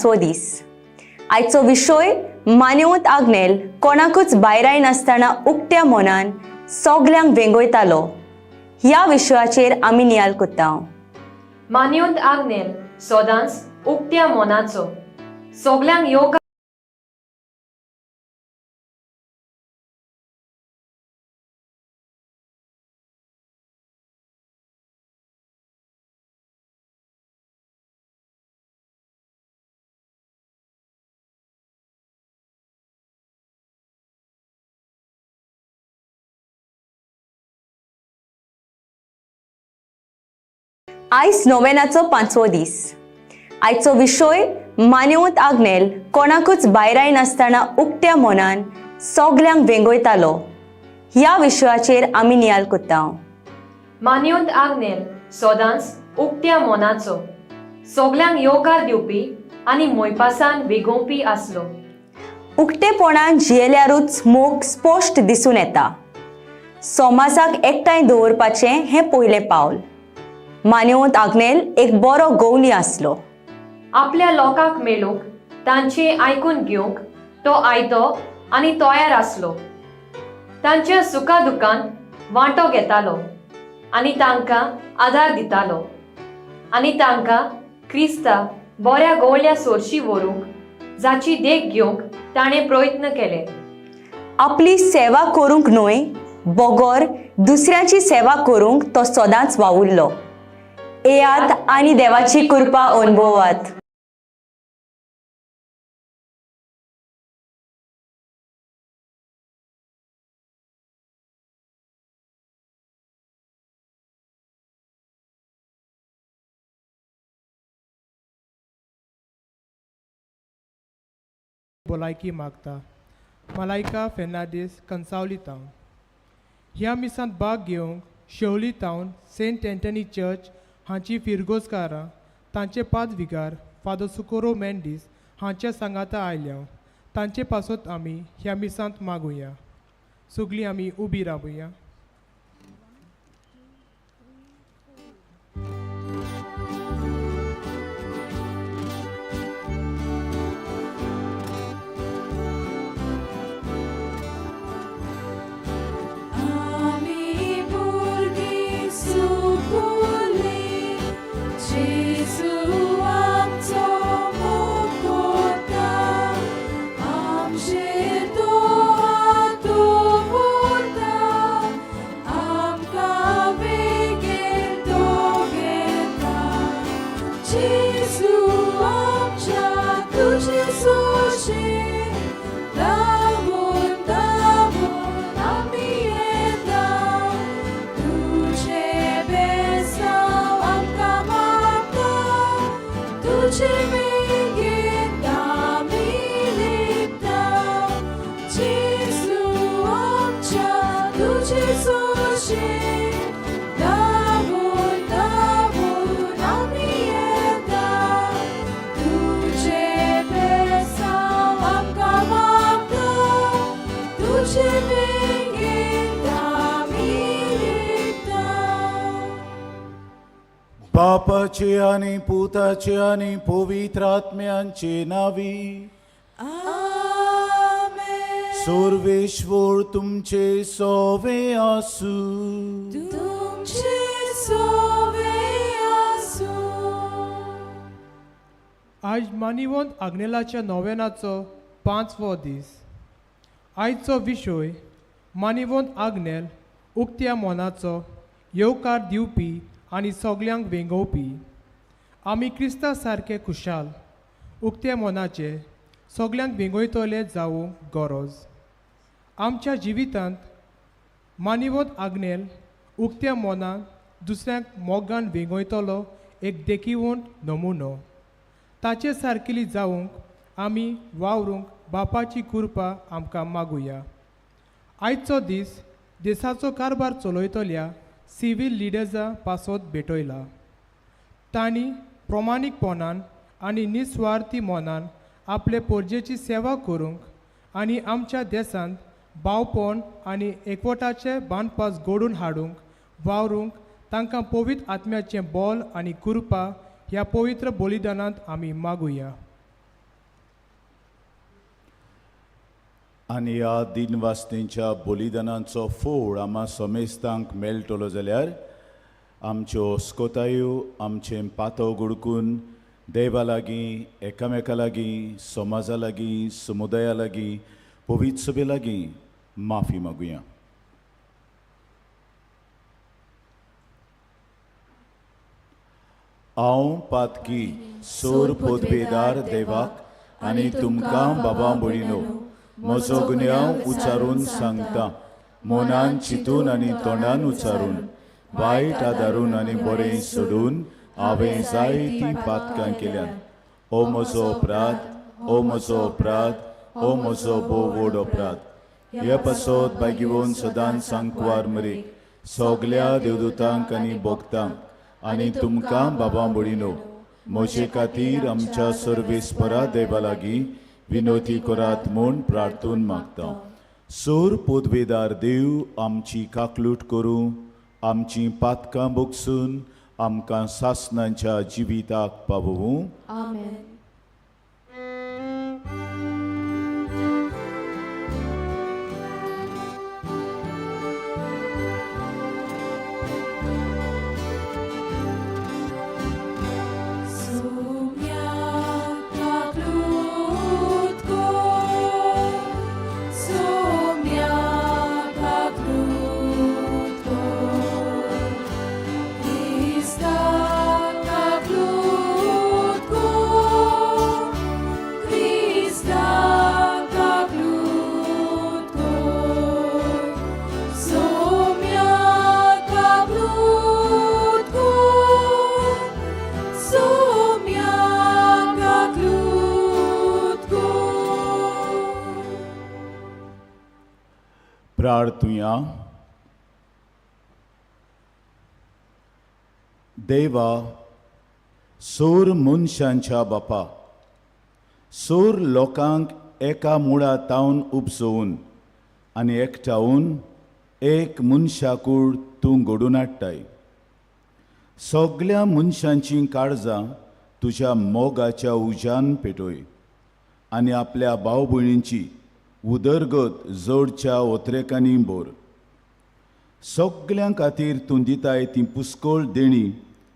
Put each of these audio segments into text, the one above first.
पांचवो दीस. आयचो विशय मान्यवंत आग्नेल कोणाकूच भायराय नासतना उक्त्या मनान सगल्यांक वेंगयतालो. ह्या विशयाचेर आमी नियाल कोत्ता. मान्योंत आग्नेल सदांच उक्त्या मनाचो, सगल्यांक येवकार आयज नोवेनाचो पांचवो दीस. आयचो विशय मान्यवंत आग्नेल कोणाकूच भायराय नासतना उक्त्या मनान सगल्यांक वेंगयतालो. ह्या विशयाचेर आमी नियाल कोत्ता. मान्योंत आग्नेल सदांच उक्त्या मनाचो, सगल्यांक येवकार दिवपी आनी मोयपासान वेगोवपी आसलो. उक्तेपणान जियेल्यारूच मोग स्पश्ट दिसून येता. समाजाक एकठांय दवरपाचें हें पयलें पावल. मान्यवंत आग्नेल एक बरो गवली आसलो. आपल्या लोकांक मेळूंक, तांचें आयकून घेवंक तो आयतो आनी तयार आसलो. तांच्या सुखा दुखांत वांटो घेतालो आनी तांकां आदार दितालो आनी तांकां क्रिस्ता बऱ्या गोवल्या सोरशी व्हरूंक, जाची देख घेवंक ताणें प्रयत्न केले. आपली सेवा करूंक न्हय, बगर दुसऱ्याची सेवा करूंक तो सदांच वावुरलो. येयात आनी देवाची कृपा अनुभवात. भलायकी मागता मलायका फेर्नांडीस, कंसावली टावन. ह्या मिसांत भाग घेवंक Shevli town Saint Anthony church हांची फिरगोजकारां तांचे पाद विगार फादर सुकोरो मेंडीस हांच्या सांगाता आयल्या. तांचे पासत आमी ह्या मिसांत मागुया. सगळीं आमी उबी रावया. आमी भुरगीं सुपुल्लीं, जेजू आमचो मोग कोरता, आमचेर तो हात दवरता, आमकां बेगीन तो घेता. जेजू आमच्या तुजे सोशे, धांवून धांवून आमी येता, तुजें बेसांव आमकां मागता, तुजे वेंगेंत आमी लिपता. जेजू आमच्या तुजे सोशे, धांवून धांवून आमी येता, तुजें बेसांव आमकां मागता, तुजे वेंगेंत आमी लिपता. बापाचे आनी पुताचे आनी पवित्र आत्म्यांचे नावी. आमेन. सर्वेश्वर तुमचे सोवे आसूं. तुमचे सोवे आसूं. आयज मानिवंत आग्नेलाच्या नोवेनाचो पांचवो दीस. आयचो विशय मानिवंत आग्नेल उक्त्या मनाचो, येवकार दिवपी आनी सगल्यांक वेंगोवपी. आमी क्रिस्ता सारके खुशाल, उक्त्या मनाचे, सगल्यांक वेंगयतले जावूंक गरज. आमच्या जिवितांत मानिवंत आग्नेल उक्त्या मनान दुसऱ्यांक मोगान वेंगयतलो एक देखीवंत नमुनो. ताचे सारकेली जावंक आमी वावरूंक बापाची कृपा आमकां मागुया. आयचो दीस देशाचो कारभार चलयतल्या सिवील लिडर्सां पासत भेटयला. तांणी प्रमाणीकपणान आनी निस्वार्थी मनान आपले पोरजेची सेवा करूंक आनी आमच्या देशांत भावपण आनी एकवटाचे बांदपास घडोवन हाडूंक वावरूंक तांकां पवित्र आत्म्याचें बोल आनी कृपा ह्या पवित्र बलिदानांत आमी मागुया. आनी ह्या दिनवासतेंच्या बलिदानाचो फोड आमा समेस्तांक मेळटलो जाल्यार आमच्यो अस्कोतायो आमचें पातो गुडकून देवा लागीं, एकामेका लागीं, समाजा लागीं, समुदाया लागीं, पवित्र सभे लागीं माफी मागुया. हांव पातकी सोर पोदवेदार देवाक आनी तुमकां बाबा भयणीनो म्हजो गुन्यांव उच्चारून सांगता, मनान चिंतून आनी तोंडान उच्चारून, वायट आदारून आनी बरें सोडून हांवें जायतीं पातकां केल्यात. ओ म्हजो अपराध, ओ म्हजो अपराध, ओ म्हजो भोव व्हड अपराध. हे पासत बागीवन सदांच सांकवार मरेक सगल्या देवदूतांक आनी भोगतांक आनी तुमकां बाबा भयणीनो म्हजे खातीर आमच्या सर्वेस्परा देवा लागीं विनोती करात म्हूण प्रार्थून मागता. सोर पोदवेदार देव आमची काकलूट करूं, आमची पातकां बोगसून आमकां सासणांच्या जिविताक पावोवूं. आमेन. प्रार्थुया. देवा, सोर मनशांच्या बापा, सोर लोकांक एका मुळा तावन उपसोवन आनी एकठावन एक मनशाकूड तूं घडून हाडटाय. सगल्या मनशांचीं काळजां तुज्या मोगाच्या उज्यान पेटय आनी आपल्या भाव भयणींची उदरगत जोडच्या ओत्रेकांनी भर. सगल्यां खातीर तूं दिताय ती पुस्कोळ देणी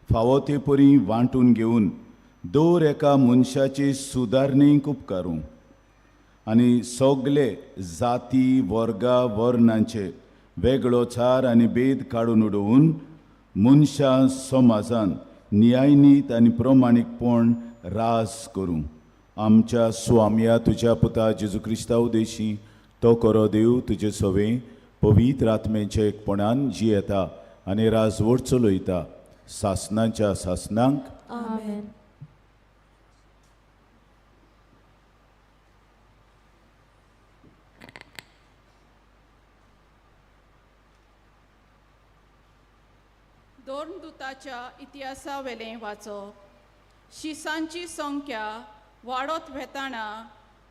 फावो ते परी वांटून घेवन दर एका मनशाचे सुदारणेक उपकारूं आनी सगले जाती वर्गा वर्णांचे वेगळोचार आनी भेद काडून उडोवन मनशां समाजान न्यायनीत आनी प्रमाणीकपण रास करूं. आमच्या स्वामया तुज्या पुता जेजू क्रिस्ता उदेशी तो करो देव तुजे सवे पवित्र आत्मेच्या एकपणान जियेता आनी राजवट चलयता सासनाच्या सासनांक. आमेन. दोर्नदुताच्या इतिहासावेलें वाचो. शिसांची संख्या वाडत वेताना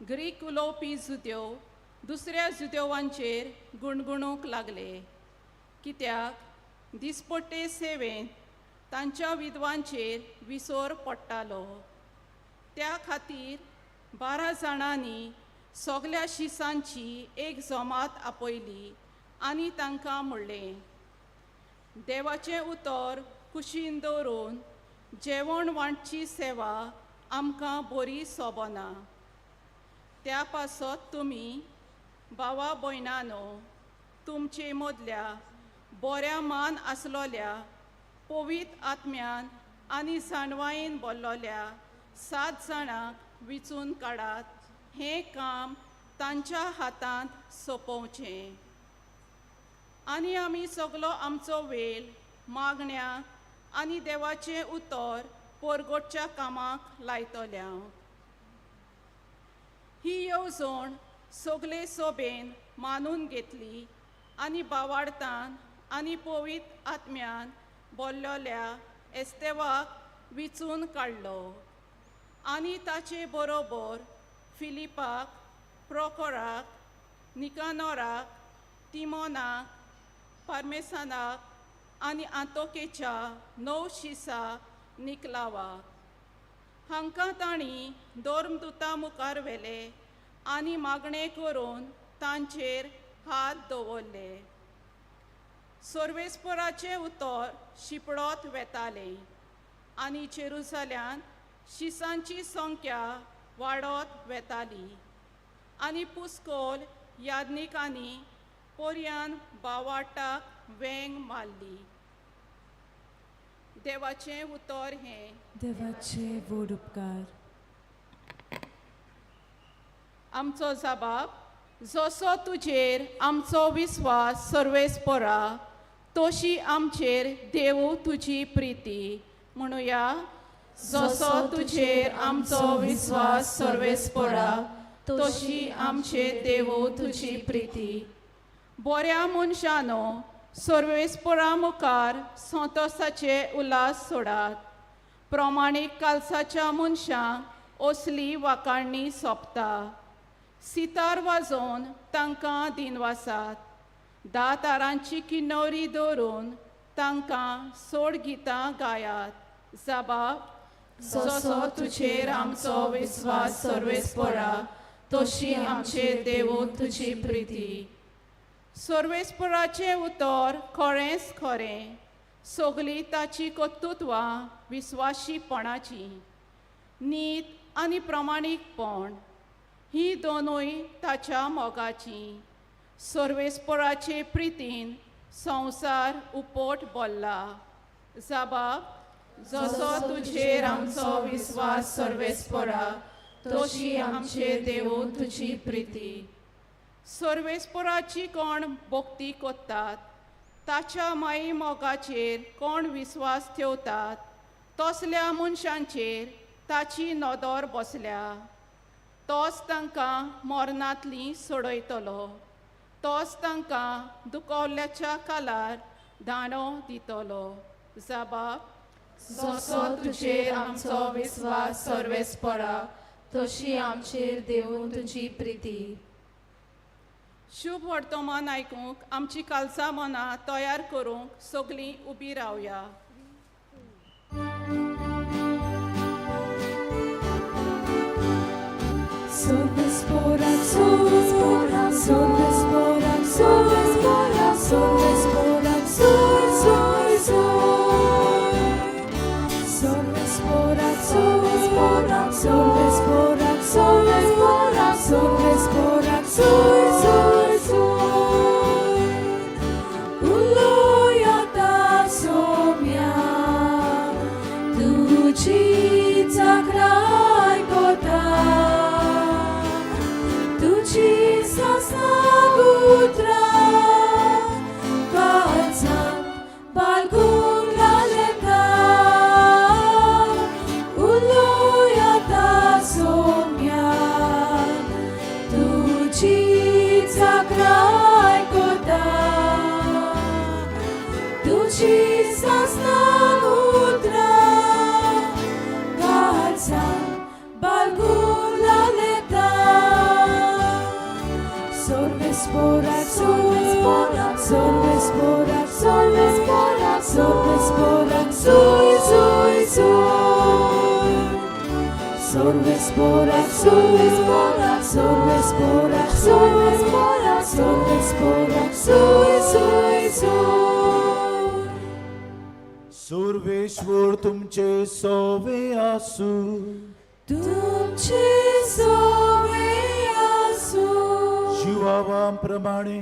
ग्रीक उलोवपी जुदेव दुसऱ्या जुदेवांचेर गुणगुणूंक लागले, कित्याक दिसपट्टे सेवेंत तांच्या विधवांचेर विसर पडटालो. त्या खातीर 12 जाणांनी सगल्या शिसांची एक जमात आपयली आनी तांकां म्हणलें, देवाचें उतर कुशीन दवरून जेवण वांटची सेवा आमकां बरी सोबना. त्या पासत तुमी भावा भयणानो तुमचे मदल्या बऱ्या मान आसलोल्या पवित्र आत्म्यान आनी जाणवायेन बोल्लोल्या 7 जाणांक विचून काडात. हें काम तांच्या हातांत सोंपोवचें आनी आमी सगलो आमचो वेळ मागण्या आनी देवाचें उतर पोरगोटच्या कामाक लायतल्या. ही येवजण सगले सोबेन मानून घेतली आनी बावाडतान आनी पवित्र आत्म्यान बोल्लोल्या एस्तेवाक विचून काडलो आनी ताचे बरोबर फिलिपाक, प्रोकोराक, निकानोराक, तिमोनाक, पारमेसानाक आनी आंतोकेच्या 9 शिसा निकलावाक. हांकां तांणी धर्मदुता मुखार व्हेले आनी मागणें करून तांचेर हात दवरले. सर्वेस्पराचें उतर शिंपडत वेतालें आनी जेरुजाल्यांत शिसांची संख्या वाडत वेताली आनी पुस्कोल याज्ञिकांनी पोरयान बावाटाक वेंग मारली. देवाचें उतर हें. देवाचे व्हड उपकार. आमचो जबाब जसो तुजेर आमचो विस्वास सर्वेस्परा तशी आमचेर देव तुजी प्रिती. म्हणुया, जसो तुजेर आमचो विस्वास सर्वेस्परा तशी आमचेर देव तुजी प्रिती. बऱ्या मनशानो, सर्वेस्परा मुखार संतोसाचे उल्हास सोडात. प्रमाणीक कालसाच्या मनशांक असली वाकाणणी सोंपता. सितार वाजोवन तांकां दिनवासात. धा तारांची किन्नोरी दवरून तांकां सोड गितां गायात. जबाब जसो तुजेर आमचो विस्वास सर्वेस्परा तशी आमचेर देव तुजी प्रिती. सर्वेस्पराचें उतर खरेंच खरें, सगळीं ताची कर्तृत्वां विस्वाशीपणाची. नीत आनी प्रमाणीकपण ही दोनूय ताच्या मोगाची. सर्वेस्पराचे प्रितीन संवसार उपट भरला. जबाब जसो तुजेर आमचो विस्वास सर्वेस्परा तशी आमचेर देव तुजी प्रिती. सर्वेस्पराची कोण भक्ती करतात, ताच्या माई मोगाचेर कोण विस्वास ठेवतात, तसल्या मनशांचेर ताची नदर बसल्या. तोच तांकां मरणांतली सोडयतलो, तोच तांकां दुखवल्ल्याच्या कालार दाणो दितलो. जबाब जसो तुजेर आमचो विस्वास सर्वेस्परा तशी आमचेर देव तुजी प्रिती. शुभ वर्तमान आयकूंक आमची कालसां मनां तयार करूंक सगळीं उबी रावया. Sorvespora, sorvespora, sorvespora, sorvespora, sorvespora, sor, sor, sor. Sorvespora, sorvespora, sorvespora, sorvespora, sorvespora, sor, sor, sor. उलोयता सोम्या, तुजी चाकराय कोता. तुजी सासनां काळजांत बालगून घालता. उलोयता सोम्या, तुजी चाकराय कोता. तुजी सासनां काळजांत बालगून घालता. Sorvespora, sorvespora, sorvespora, sorvespora, sorvespora, sor, sor, sor. Sorvespora, sorvespora, sorvespora, sorvespora, sorvespora, sor, sor, sor. सुर्वेश्वर तुमचे सोवे आसू. तुमचे सोवे आसूं. जिवावा प्रमाणे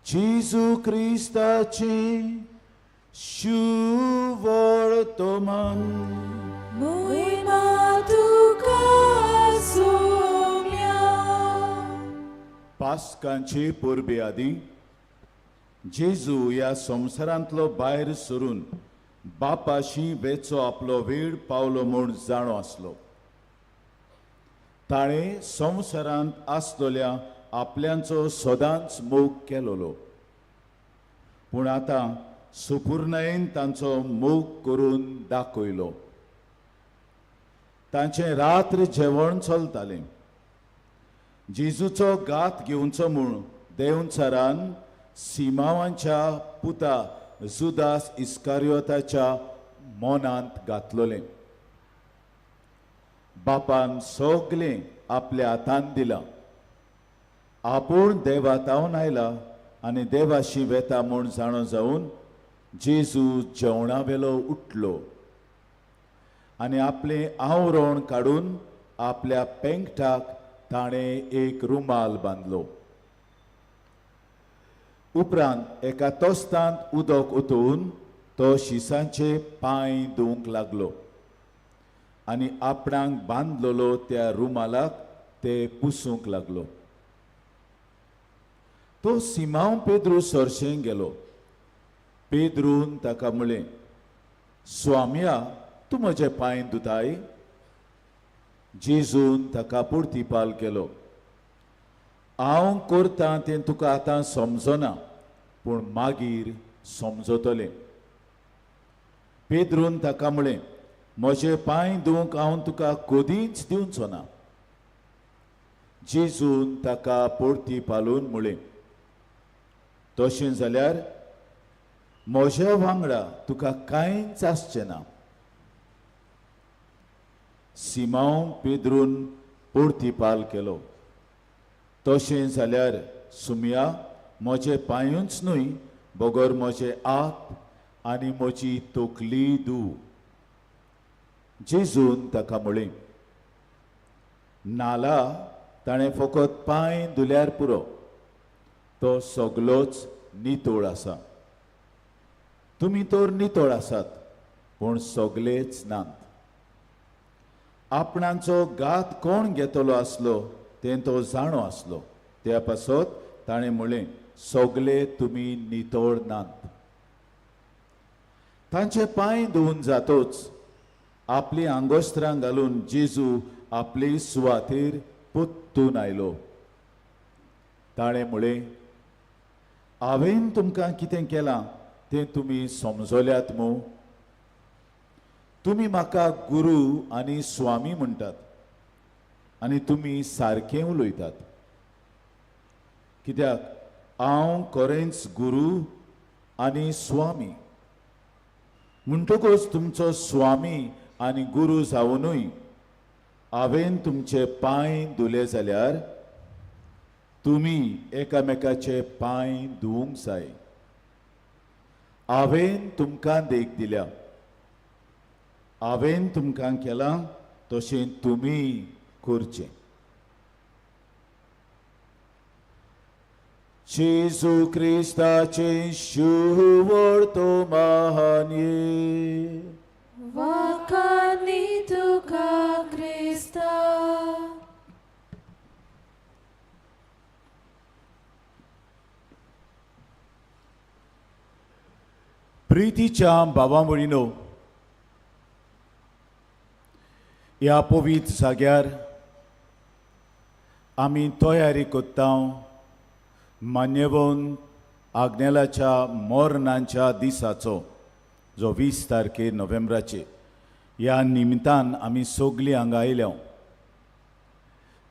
जेजू क्रिस्ताचे शुवर्तमान. मोहिमा तुका सोम्या. पास्कांचे परबे आदी जेजू ह्या संवसारांतलो भायर सरून बापाशी वेचो आपलो वेळ पावलो म्हूण जाणो आसलो. ताणें संवसारांत आसलेल्या आपल्यांचो सदांच मोग केलोलो, पूण आतां सुपुर्णायेन तांचो मोग करून दाखयलो. तांचें रात्र जेवण चलतालें. जेजूचो घात घेवचो म्हूण देवचारान सिमांवाच्या पुता जुदास इस्कारियोताच्या मनांत घातलोलें. बापान सगलें आपल्या हातान दिलां. आपूण देवा तावन आयला आनी देवाशी वेता म्हूण जाणो जावन जेजू जेवणा वेलो उठलो आनी आपलें आवरण काडून आपल्या पेंकटाक ताणें एक रुमाल बांदलो. उपरांत एका तोस्तांत उदक ओतोवन तो शिसांचे पांय धुवंक लागलो आनी आपणाक बांदलेलो त्या रुमालाक ते पुसूंक लागलो. तो सिमांव पेद्रू सरशें गेलो. पेद्रून ताका म्हळें, स्वामया, तूं म्हजे पांय धुताय? जेजून ताका पुर्तीपाल केलो, हांव करतां तें तुका आतां समजना, पूण मागीर समजतलें. पेद्रून ताका म्हळें, म्हजे पांय धुवंक हांव तुका कदींच दिवचो ना. जेजून ताका परती पालून म्हळें, तशें जाल्यार म्हज्या वांगडा तुका कांयच आसचें ना. सिमांव पेद्रून परतीपाल केलो, तशें जाल्यार सुमया, म्हजे पांयूच न्हय बगर म्हजे हात आनी म्हजी तकली धूव. जेजून ताका म्हळें, नाला ताणें फकत पांय धुल्यार पुरो, तो सगलोच नितळ आसा. तुमी तर नितळ आसात, पूण सगलेच नात. आपणाचो घात कोण घेतलो आसलो तें तो जाणो आसलो, त्या पासत ताणें म्हळें, सगले तुमी नितळ नात. तांचे पांय धुवन जातोच आपली आंगोस्त्रां घालून जेजू आपले सुवातेर पोत्तून आयलो. ताणें म्हळें, हांवें तुमकां कितें केलां तें तुमी समजल्यात मू? तुमी म्हाका गुरू आनी स्वामी म्हणटात आनी तुमी सारकें उलयतात, कित्याक हांव खरेंच गुरू आनी स्वामी. म्हणटकूच तुमचो स्वामी आनी गुरू जावनूय हांवें तुमचे पांय धुले जाल्यार तुमी एकामेकाचे पांय धुवूंक जाय. हांवें तुमकां देख दिल्या, हांवें तुमकां केलां तशें तुमी करचें. जेजू क्रिस्ताचें शुवर्तमान्ये. वाखाणी तुका क्रिस्ता. प्रितीच्या बाबा भयणीनो, ह्या पवित्र जाग्यार आमी तयारी करता मान्यवंत आग्नेलाच्या मरणाच्या दिसाचो, जो 20 तारखेर नोव्हेंबराचे. ह्या निमतान आमी सगलीं हांगा आयल्या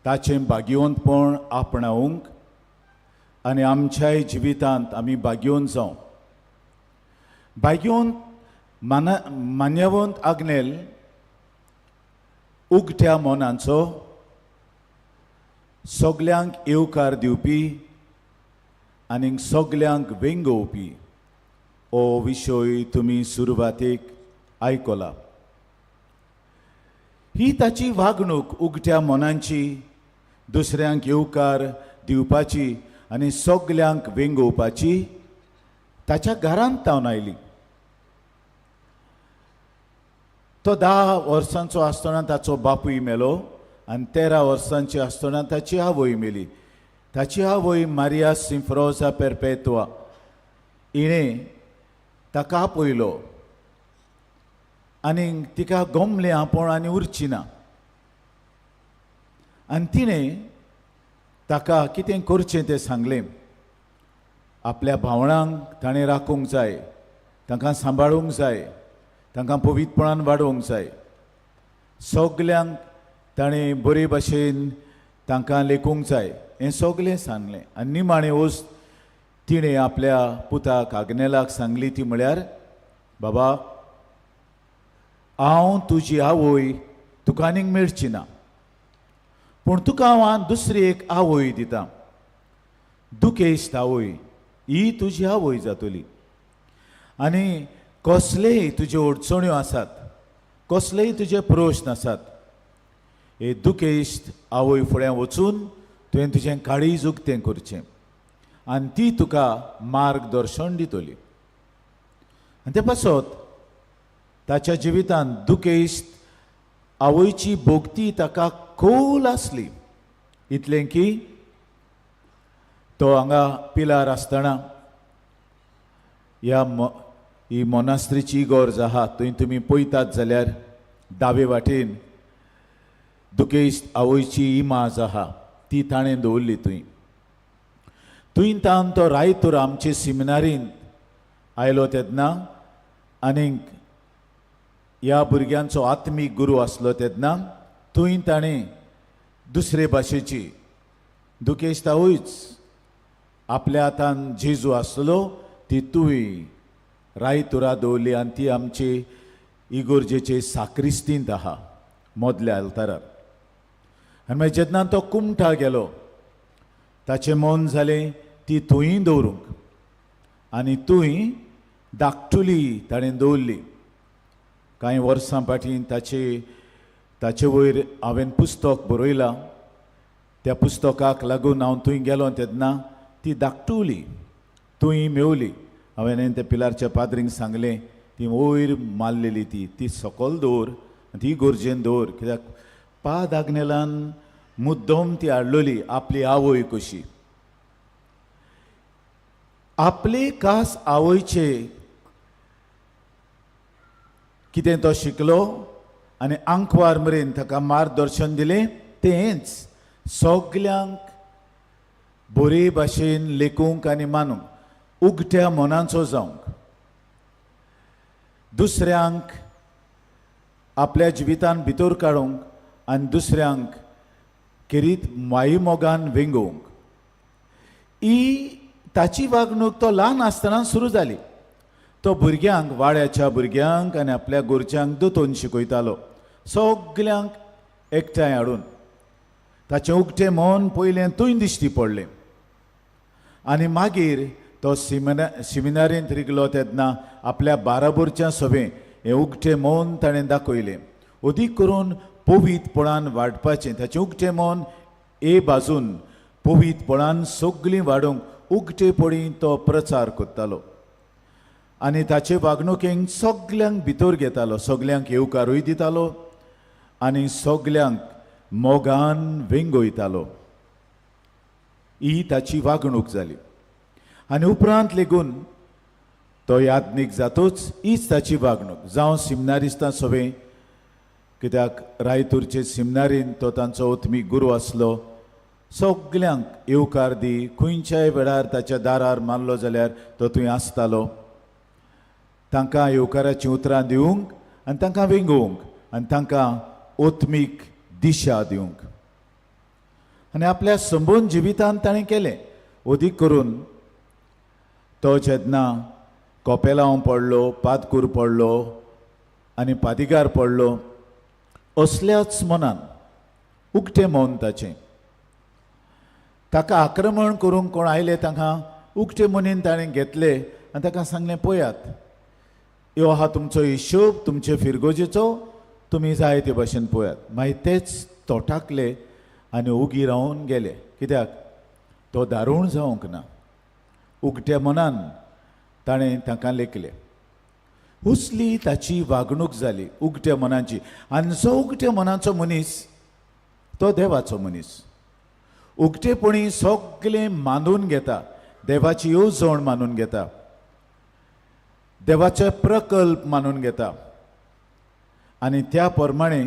ताचें भाग्यवंतपण आपणावंक आनी आमच्याय जिवितांत आमी भाग्यवंत जावं. भाग्यवंत मान्यवंत आग्नेल उगट्या मनांचो, सगल्यांक येवकार दिवपी आनी सगल्यांक वेंगोवपी हो विशय तुमी सुरवातेक आयकला. ही ताची वागणूक उगट्या मनांची, दुसऱ्यांक येवकार दिवपाची आनी सगल्यांक वेंगोवपाची ताच्या घरांत तावन आयली. तो 10 वर्सांचो आसतना ताचो बापूय मेलो आनी 13 वर्सांची आसतना ताची आवय मेली. ताची आवय मारिया सिंफ्रोजा पेरपेतवा हिणें ताका आपयलो आनी तिका गमलें आपूण आनी उरची ना, आनी तिणें ताका कितें करचें तें सांगलें. आपल्या भावणांक ताणें राखूंक जाय, तांकां सांबाळूंक जाय, तांकां पवित्रपणान वाडोवंक जाय. सगल्यांक ताणें बरे भाशेन तांकां लेखूंक जाय हें सगलें सांगलें. आनी निमाणें वस्त तिणें आपल्या पुताक आग्नेलाक सांगली ती म्हळ्यार, बाबा, हांव तुजी आवय तुका आनीक मेळची ना, पूण तुका हांव दुसरी एक आवय दितां. दुखेस्त आवय ही तुजी आवय जातली. आनी कसलेय तुज्यो अडचण्यो आसात, कसलेय तुजे प्रश्न आसात, हे दुखेस्त आवय फुड्यां वचून तुवें तुजें काळीज उक्तें करचें आनी ती तुका मार्गदर्शन दितली. आनी ते पासत ताच्या जिवितांत दुखेस्त आवयची भोक्ती ताका खोल आसली, इतलें की तो हांगा पिलार आसतना ह्या ही मोनास्त्रीची इगोर्ज आहा थंय तुमी पळयतात जाल्यार दावे वाटेन दुखेस्त आवयची इमाज आहा, ती ताणें दवरली थंय. थंय तावन तो रायतूर आमचे सिमिनारींत आयलो तेन्ना आनीक ह्या भुरग्यांचो आत्मीक गुरू आसलो तेन्ना थंय ताणें दुसरे भाशेची दुखेस्त आवयच आपल्या हातान जेजू आसलो ती तुवी रायतुरा दवरली आनी ती आमचे इगोर्जेचे साक्रिस्तींत आहा मदल्या आल्तारार. आनी मागीर जेन्ना तो कुमठा गेलो ताचें मन जालें ती थंय दवरूंक आनी थंय धाकटुली ताणें दवरली. कांय वर्सां फाटीं ताचे वयर हांवें पुस्तक बरयलां, त्या पुस्तकाक लागून हांव थंय गेलो तेन्ना ती धाकटुली थंय मेवली. हांवें त्या पिलारच्या पाद्रींक सांगलें ती वयर मारलेली ती ती सकयल दवर आनी ती गरजेन दवर, कित्याक पाद आग्नेलान मुद्दम ती हाडलेली आपली आवय कशी, आपली खास आवयचे कितें तो शिकलो आनी आंकवार मेरेन ताका मार्गदर्शन दिलें तेंच सगल्यांक बरे भाशेन लेखूंक आनी मानूंक, उगट्या मनाचो जावंक, दुसऱ्यांक आपल्या जिवितान भितर काडूंक आनी दुसऱ्यांक खेरीत मायमोगान वेंगोवंक. ही ताची वागणूक तो ल्हान आसतना सुरू जाली. तो भुरग्यांक, वाड्याच्या भुरग्यांक आनी आपल्या गोरच्यांक दोतोन शिकयतालो, सगल्यांक एकठांय हाडून. ताचें उगटें मन पयलें थंय दिश्टी पडलें आनी मागीर तो सिमिनारींत रिगलो तेन्ना आपल्या बाराबोरच्या सभें हें उगटें मन ताणें दाखयलें. अदीक करून पवित्रपणान वाडपाचें ताचें उगटें मन ए बाजून पवित्रपणान सगळीं वाडोवंक उगटेपणी तो प्रचार करतालो आनी ताचे वागणुकेंत सगल्यांक भितर घेतालो, सगल्यांक येवकारूय दितालो आनी सगल्यांक मोगान वेंगयतालो. ही ताची वागणूक जाली. आनी उपरांत लेगून तो याज्ञीक जातूच हीच ताची वागणूक. जावं सिमनारिस्तां सभें, कित्याक रायतूरचे सिमनारीन तो तांचो ओत्मीक गुरू आसलो, सगल्यांक येवकार दी, खंयच्याय वेळार ताच्या दारार मारलो जाल्यार तो थंय आसतालो, तांकां येवकाराचीं उतरां दिवंक आनी तांकां वेंगोवंक आनी तांकां ओत्मीक दिशा दिवंक. आनी आपल्या संबंद जिवितांत ताणें केलें. अदीक करून तो जेन्ना कोपेलांव पडलो, पादकूर पडलो आनी पादिगार पडलो, असल्याच मनान, उगटें मन ताचें, ताका आक्रमण करूंक कोण आयले तांकां उगटे मनीन ताणें घेतले आनी ताका सांगलें, पळयात ह्यो आहा तुमचो हिशोब, तुमचे फिरगोजेचो, तुमी जाय ते भाशेन पळयात. मागीर तेच तोटाकले आनी ओगी रावन गेले, कित्याक तो दारूण जावंक ना. उगट्या मनान ताणें तांकां लेखलें. उसली ताची वागणूक जाली उगट्या मनाची. आनी जो उगट्या मनाचो मनीस तो देवाचो मनीस. उगटेपणी सगळें मानून घेता, देवाची येवजण मानून घेता, देवाचे प्रकल्प मानून घेता आनी त्या प्रमाणे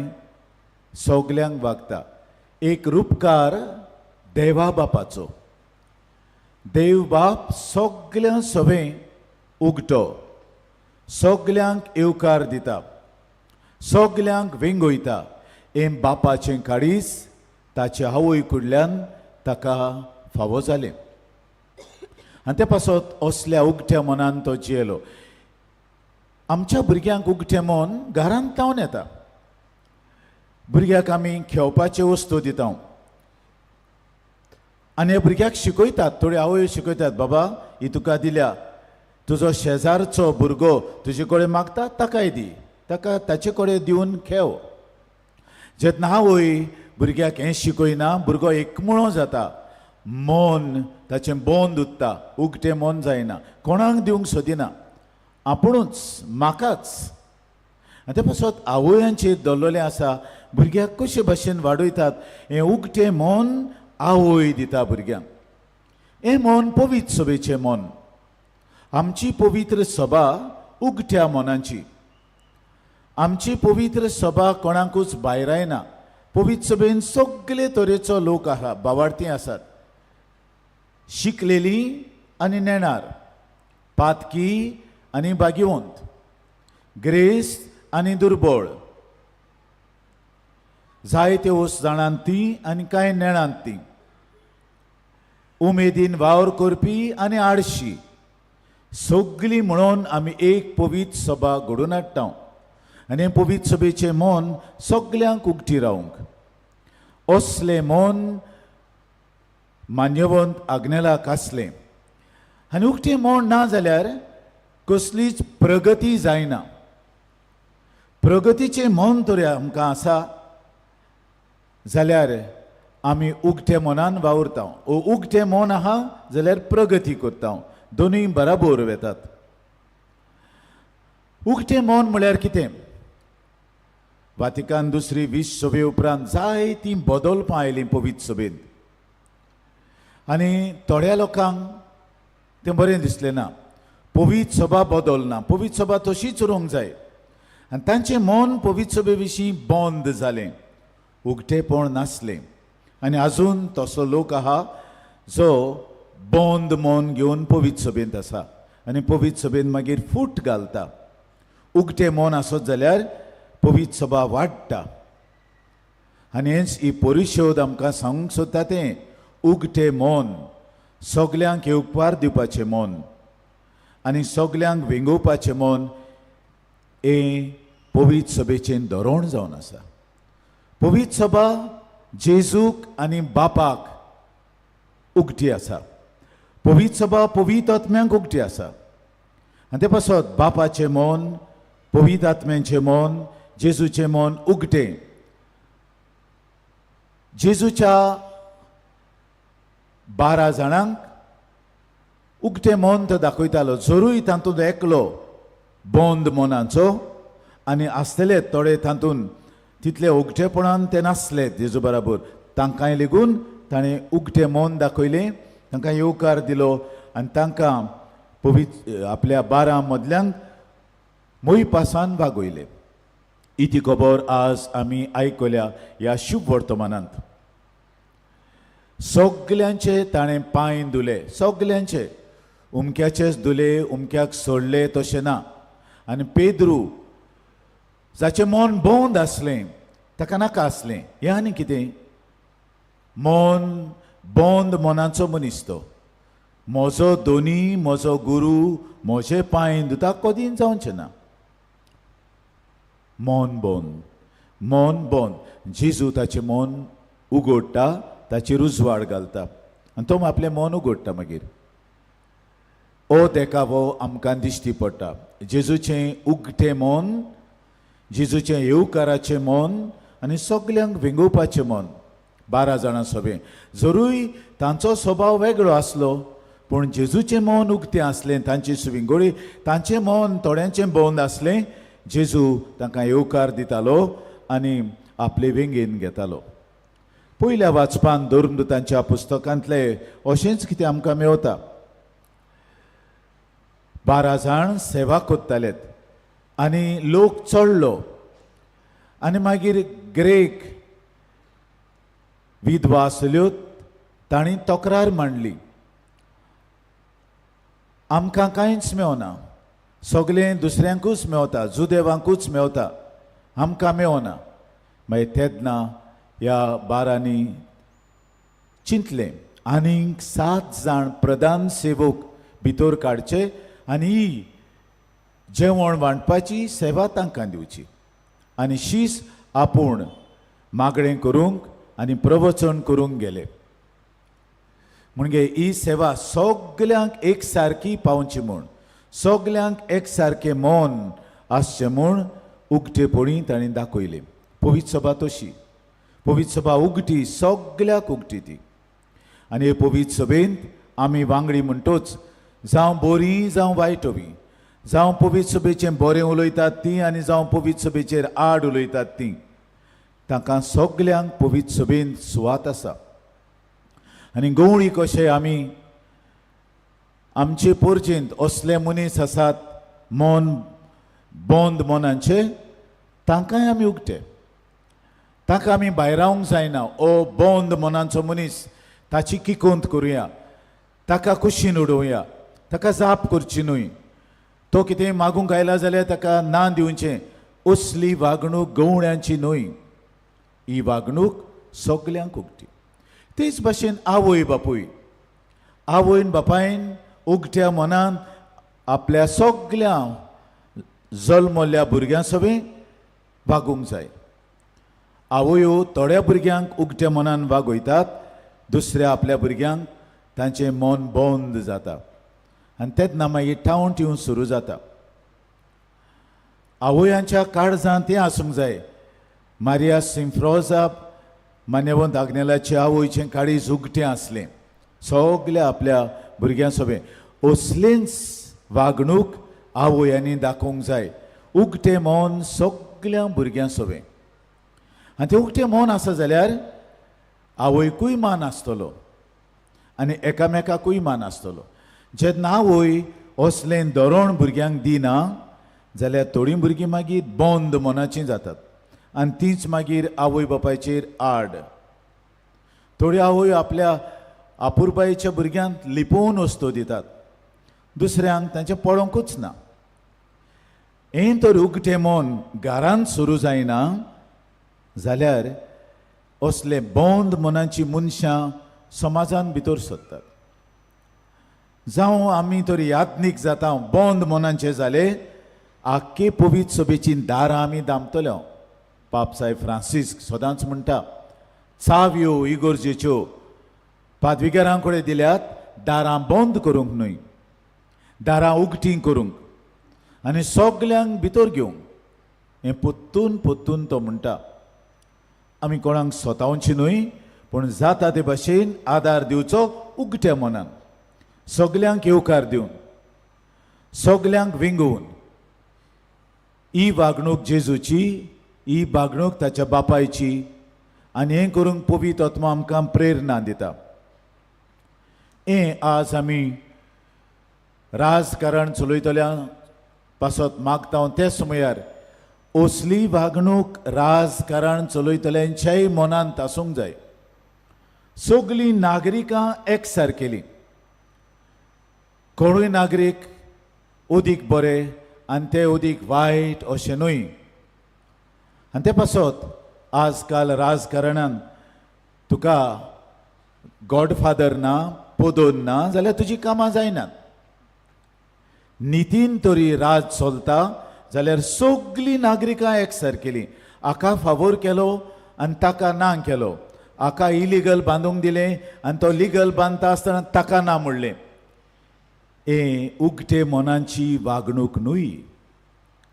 सगल्यांक वागता. एक रुपकार देवा बापाचो. देव बाप सगल्यां सभें उगटो, सगल्यांक येवकार दिता, सगल्यांक वेंगयता. हें बापाचें काडीस ताचे आवय कडल्यान ताका फावो जालें आनी ते पासत असल्या उगट्या मनान तो जियेलो. आमच्या भुरग्यांक उगटें मन घरांत लावन येता. भुरग्याक आमी खेळपाच्यो वस्तू दिता आनी ह्या भुरग्याक शिकयतात, थोडी आवय शिकयतात, बाबा ही तुका दिल्या, तुजो शेजारचो भुरगो तुजे कडेन मागता ताकाय दी, ताका ताचे कडेन दिवन खेव. जेन्ना आवय भुरग्याक हें शिकयना, भुरगो एकमुळो जाता, मन ताचें बंद उरता, उगटें मन जायना, कोणाक दिवंक सोदिना, आपुणूच म्हाकाच. आनी ते पासत आवयांचेर दवरलेलें आसा भुरग्याक कशे भाशेन वाडयतात. हें उगटें मन आवय दिता भुरग्यांक. हें मन पवित्र सभेचें मन. आमची पवित्र सभा उगट्या मनांची. आमची पवित्र सभा कोणाकूच भायरायना. पवित्र सभेन सगळे तरेचो लोक आसा, बावार्थी आसात, शिकलेली आनी नेणार, पातकी आनी भाग्यवंत, ग्रेस्त आनी दुर्बळ, जायते वस्त जाणांत ती आनी कांय नेणांत ती, उमेदीन वावर करपी आनी आडशी, सगळीं म्हणून आमी एक पवित्र सभा घडोवन हाडटा. आनी हें पवित्र सभेचें मन सगल्यांक उगटी रावंक, असलें मन मान्यवंत आग्नेलाक आसलें. आनी उगटें मन ना जाल्यार कसलीच प्रगती जायना. प्रगतीचें मन तर आमकां आसा जाल्यार आमी उगटे मनान वावुरता. ओ उगटें मन आहा जाल्यार प्रगती करता, दोनूय बराबर वेतात. उगटें मन म्हळ्यार कितें? वातिकान दुसरी 20 सभे उपरांत जायतीं बदलपां आयलीं पवित्र सभेंत आनी थोड्या लोकांक तें बरें दिसलें ना. पवित्र सभा बदलना, पवित्र सभा तशीच उरूंक जाय. आनी तांचें मन पवित्र सभे विशीं बंद जालें, उगटेपण नासलें. आनी आजून तसो लोक आहा जो बंद मन घेवन पवित्र सभेंत आसा आनी पवित्र सभेंत मागीर फूट घालता. उगटें मन आसत जाल्यार पवित्र सभा वाडटा. आनी हेंच ही परिशोध आमकां सांगूंक सोदता, तें उगटें मन, सगल्यांक येवकार दिवपाचें मन आनी सगल्यांक वेंगोवपाचें मन, हें पवित्र सभेचें धोरण जावन आसा. पवित्र सभा जेजूक आनी बापाक उगटी आसा. पवित्र सभा पवित्र आत्म्यांक उगटी आसा. आनी ते पासत बापाचें मन, पवित्र आत्म्यांचें मन, जेजूचें मन उगटें. जेजूच्या 12 जाणांक उगटें मन तो दाखयतालो. जरूय तातूंत एकलो बंद मनाचो आनी आसतले थोडे तातूंत तितले उगटेपणान ते नासले जेजू बराबर, तांकांय लेगून ताणें उगटें मन दाखयलें, तांकां येवकार दिलो आनी तांकां पवित्र आपल्या 12 मदल्यांक मोयपासान वागयले. इती खबर आज आमी आयकल्या ह्या शुभ वर्तमानांत. सगल्यांचे ताणें पांय धुले, सगल्यांचे, उमक्याचेच धुले, उमक्याक सोडले तशें ना. आनी पेद्रू जाचें मन बंद आसलें, ताका नाका आसलें हें आनी कितें, मन बंद मनाचो मनीस तो. म्हजो दोनी, म्हजो गुरू म्हजे पांय धुता कदीं जावचें ना. मन बंद, मन बंद. जेजू ताचें मन उगडटा, ताचेर उजवाड घालता आनी तो आपलें मन उगडटा. मागीर ओ देखावो आमकां दिश्टी पडटा. जेजूचें उगटें मन, जेजूचें येवकाराचें मन आनी सगल्यांक वेंगोवपाचें मन. 12 जाणां सभें जरूय तांचो स्वभाव वेगळो आसलो, पूण जेजूचें मन उगतें आसलें. तांची सुविंगोळी, तांचें मन थोड्यांचें बंद आसलें. जेजू तांकां येवकार दितालो आनी आपले वेंगेन घेतालो. पयल्या वाचपान धर्मदूतांच्या पुस्तकांतले अशेंच कितें आमकां मेवता. 12 जाण सेवा करतालेत आनी लोक चडलो आनी मागीर ग्रेक विधवा आसल्यो, तांणी तक्रार मांडली, आमकां कांयच मेवना, सगळें दुसऱ्यांकूच मेवता, जुदेवांकूच मेवता, आमकां मेवना. मागीर तेन्ना ह्या बारांनी चिंतलें आनीक 7 जाण प्रधान सेवक भितर काडचे आनी ही जेवण वांटपाची सेवा तांकां दिवची आनी शीस आपूण मागणें करूंक आनी प्रवचन करूंक गेले. म्हणजे ही सेवा सगल्यांक एक सारकी पावची म्हूण, सगल्यांक एक सारकें मन आसचें म्हूण उगटेपणी तांणी दाखयलें. पवित्र सभा तशी, पवित्र सभा उगटी, सगल्याक उगटी ती. आनी हे पवित्र सभेंत आमी वांगडी म्हणटोच जावं बरी जावं वायट बी, जावं पवित्र सभेचें बरें उलयतात तीं आनी जावं पवित्र सभेचेर आड उलयतात तीं, तांकां सगल्यांक पवित्र सभेंत सुवात आसा. आनी गवळी कशे आमी आमचे पोरजेंत असले मनीस आसात मन बंद मनांचे, तांकांय आमी उगटे, ताका आमी भायरावंक जायना. ओ बंद मनांचो मनीस, ताची किकोंत करुया, ताका कुशीन उडोवया, ताका जाप करची न्हय, तो कितें मागूंक आयला जाल्यार ताका ना दिवचें, असली वागणूक गवळ्यांची न्हय. ही वागणूक सगल्यांक उगटी. तेच भाशेन आवय बापूय, आवयन बापायन उगट्या मनान आपल्या सगल्या जल्मल्ल्या भुरग्यां सवें वागूंक जाय. आवयो थोड्या भुरग्यांक उगट्या मनान वागयतात, दुसऱ्या आपल्या भुरग्यांक तांचें मन बंद जाता आनी तेन्ना मागीर ठावंट येवंक सुरू जाता. आवयांच्या काळजांत तें आसूंक जाय. मारिया सिम्फ्रोजा मान्यवंत आग्नेलाचे आवयचें काळीज उगटें आसलें सगल्या आपल्या भुरग्यां सोबें. असलेंच वागणूक आवयांनी दाखोवंक जाय, उगटें मन सगल्या भुरग्यां सोबें. आनी तें उगटें मन आसा जाल्यार आवयकूय मान आसतलो आनी एकामेकाकूय मान आसतलो. जेन्ना आवय असलें धोरण भुरग्यांक दिना जाल्यार थोडीं भुरगीं मागीर बंद मनाचीं जातात आनी तींच मागीर आवय बापायचेर आड. थोड्यो आवय आपल्या आपुरबायेच्या भुरग्यांक लिपोवन वस्तू दितात, दुसऱ्यांक तांचें पळोवंकूच ना. हें तर उगटें मन घरांत सुरू जायना जाल्यार असले बंद मनाची मनशां समाजान भितर सरतात. जावं आमी तर याज्ञीक जाता, बंद मनांचे जाले, आख्खे पवित्र सभेचीं दारां आमी दामतले. पाप साहेब फ्रांसीस्क सदांच म्हणटा, चावयो इगोर्जेच्यो पादविगारां कडेन दिल्यात, दारां बंद करूंक न्हय, दारां उगटीं करूंक आनी सगल्यांक भितर घेवंक. हें पोत्तून पोत्तून तो म्हणटा. आमी कोणाक सोतावची न्हय, पूण जाता ते भाशेन आदार दिवचो उगट्या मनान, सगल्यांक येवकार दिवन, सगल्यांक विंगोवन. ही वागणूक जेजूची, ही वागणूक ताच्या बापायची आनी हें करूंक पवित्र आत्मा आमकां प्रेरणा दिता. हें आज आमी राजकारण चलयतल्या पासत मागता. ते समयार असली वागणूक राजकारण चलयतल्यांच्याय मनांत आसूंक जाय. सगलीं नागरिकां एकसारकेलीं, कोणूय नागरीक अदीक बरे आनी ते अदीक वायट अशें न्हय. आनी ते पासत आजकाल राजकारणान तुका गॉडफादर ना, पदोन ना जाल्यार तुजी कामां जायनात. नितीन तरी राज चलता जाल्यार सगलीं नागरिकां एकसारकेलीं. हाका फावोर केलो आनी ताका ना केलो, हाका इलिगल बांदूंक दिलें आनी तो लिगल बांदता आसतना ताका ना म्हणलें, हें उगटे मनाची वागणूक न्हय.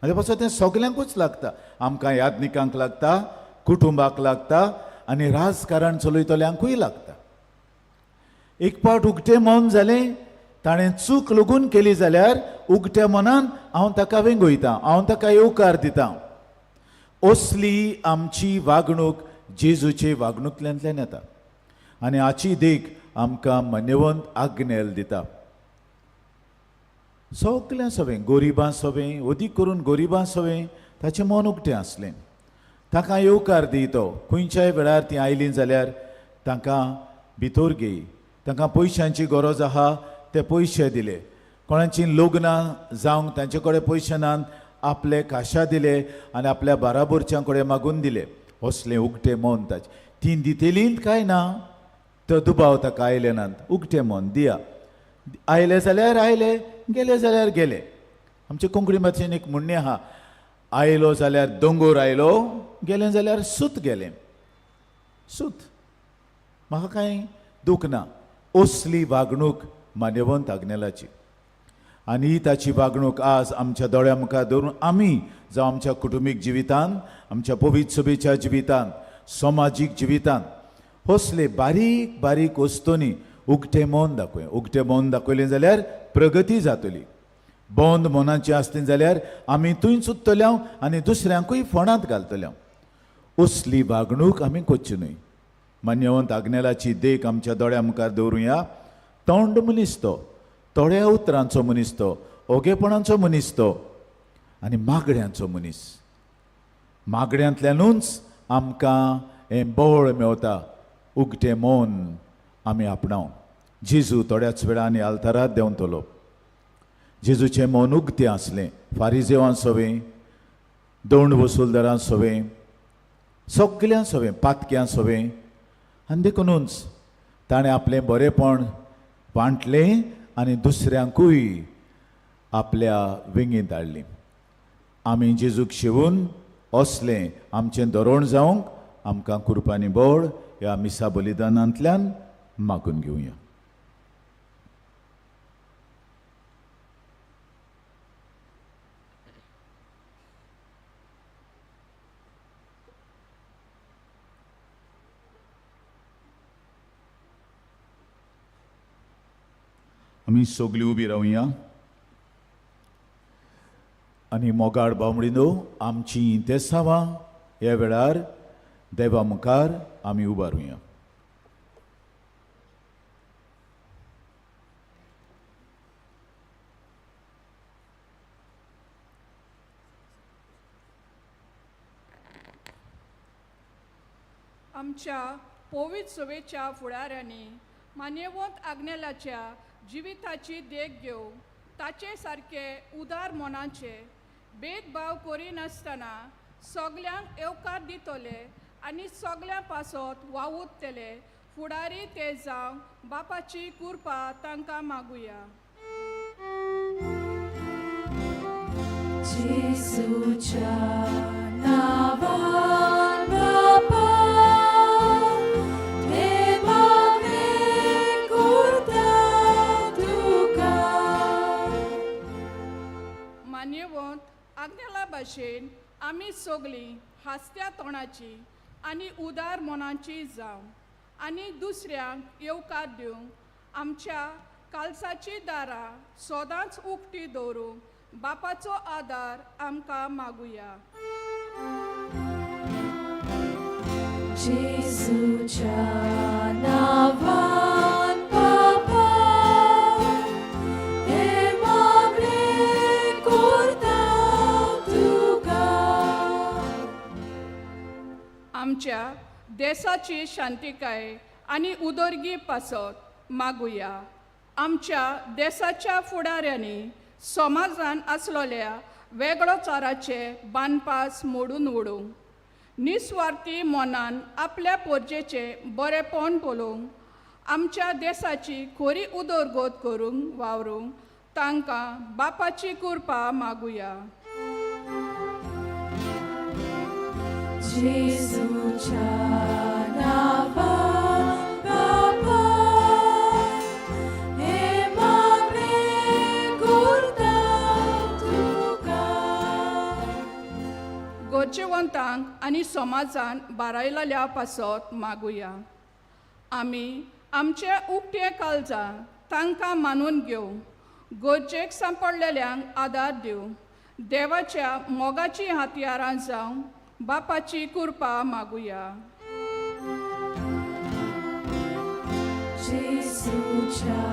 आनी पासून तें सगल्यांकूच लागता, आमकां याज्ञिकांक लागता, कुटुंबाक लागता आनी राजकारण चलयतल्यांकूय लागता. एक पावट उगटें मन जालें, ताणें चूक लगून केली जाल्यार उगट्या मनान हांव ताका वेंगयता, हांव ताका येवकार दिता. असली आमची वागणूक जेजूचे वागणुकेंतल्यान येता आनी हाची देख आमकां मान्यवंत आग्नेल दिता. सगल्यां सवें, गोरिबां सवें, अदीक करून गोरिबां सवें ताचें मन उगटें आसलें. तांकां येवकार दी तो, खंयच्याय वेळार तीं आयलीं जाल्यार तांकां भितर घेई. तांकां पयशांची गरज आहा ते पयशे दिले, कोणाचीं लग्नां जावंक तांचे कडेन पयशे नात आपले काशा दिले आनी आपल्या बाराबोरच्यां कडेन मागून दिले. असलें उगटें मन ताचें. तीं दितलीं काय ना तो दुबाव ताका आयले नात. उगटें मन दिया, आयले जाल्यार आयले, गेले जाल्यार गेले. आमचे कोंकणी भाशेन एक म्हणणें आहा, आयलो जाल्यार दोंगोर आयलो, गेलें जाल्यार सूत गेलें. सूत म्हाका कांय दूख ना. असली वागणूक मान्यवंत आग्नेलाची. आनी ताची वागणूक आज आमच्या दोळ्या मुखार दवरून आमी जावं आमच्या कुटुंबीक जिवितान, आमच्या पवित्र सभेच्या जिवितान, समाजीक जिवितान असले बारीक बारीक वस्तूंनी उगटें मन दाखोवया. उगटें मन दाखयलें जाल्यार प्रगती जातली. बंद मनाचें आसलें जाल्यार आमी थंयच उरतले आनी दुसऱ्यांकूय फोंडांत घालतले. असली वागणूक आमी करची न्हय. मान्यवंत आग्नेलाची देख आमच्या दोळ्या मुखार दवरुया. तोंड मनीस तो, थोड्या उतरांचो मनीस तो, ओगेपणाचो मनीस तो आनी मागण्यांचो मनीस. मागण्यांतल्यानूच आमकां हें बळ मेवता. उगटें मन आमी आपणाव. जेजू थोड्याच वेळांनी आल्तारात देंवतलो. जेजूचें मन उगतें आसलें. फारिजेवां सवें, दोंड वसुलदारां सवें, सगल्यां सवें, पातक्यां सवें. आनी देखुनूच ताणें आपलें बरेंपण वांटलें आनी दुसऱ्यांकूय आपल्या वेंगेंत हाडलीं. आमी जेजूक शेवून असलें आमचें धोरण जावंक आमकां कुरपानी बळ ह्या मिसा बलिदानांतल्यान मागून घेवया. आमी सगळीं उबी रावया आनी मोगाळ बावडिनो आमची तेसावां ह्या वेळार देवा मुखार आमी उबारुया. आमच्या पवित्र सभेच्या फुडाऱ्यांनी मान्यवंत आग्नेलाच्या जिविताची देख घेवन ताचे सारके उदार मनाचे भेदभाव करिनासतना सगल्यांक येवकार दितले आनी सगल्यां पासत वावुरतले फुडारी ते जावंक बापाची कृपा तांकां मागुया. जेजूच्या नांवान बापा हें मागणें करता तुका. मान्यवंत आग्नेला भाशेन आमी सगळीं हांसत्या तोंडाची आनी उदार मनाची जावं आनी दुसऱ्यांक येवकार दिवंक आमच्या कालसाची दारां सदांच उक्ती दवरूंक बापाचो आदार आमकां मागुया. जेजूच्या नांवान बापा हें मागणें करता तुका. आमच्या देसाची शांतिकाय आनी उदरगी पासत मागुया. आमच्या देसाच्या फुडाऱ्यांनी समाजान आसलेल्या वेगळोचाराचे बांदपास मोडून उडोवंक, निस्वार्थी मनान आपल्या पोरजेचें बरेंपण पळोवंक, आमच्या देसाची खरी उदरगत करूंक वावरूंक तांकां बापाची कृपा मागुया. जेजूच्या नांवान बापा हें मागणें करता तुका. गरजेवंतांक आनी समाजान बारायलेल्या पासत मागुया. आमी आमचे उक्ते काळजां तांकां मानून घेवं, गरजेक सांपडलेल्यांक आदार दिवं, देवाच्या मोगाचीं हत्यारां जावं बापाची कृपा मागुया. जेजूच्या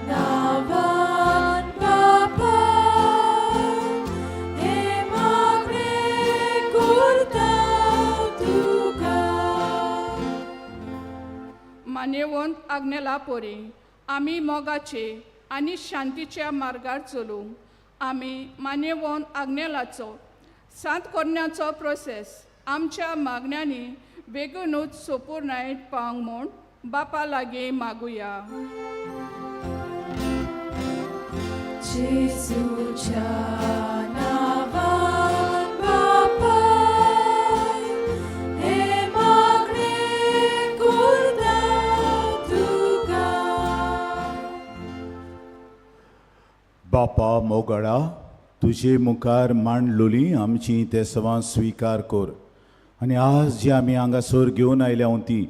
नांवान बापा हें मागणें करता तुका. मान्यवंत आग्नेला पोरी आमी मोगाचे आनी शांतीच्या मार्गार चलूंक आमी मान्यवंत आग्नेलाचो सांत करण्याचो प्रोसेस आमच्या मागण्यांनी बेगीनूच सोपूर्णायत पावंक म्हूण बापा लागीं मागुया. जेजूच्या नांवान बापा हें मागणें करता तुका. बापा मोगळा, तुजे मुखार मांडलोली आमची तेसवां स्विकार कर आनी आज जी आमी हांगासर घेवन आयल्या ती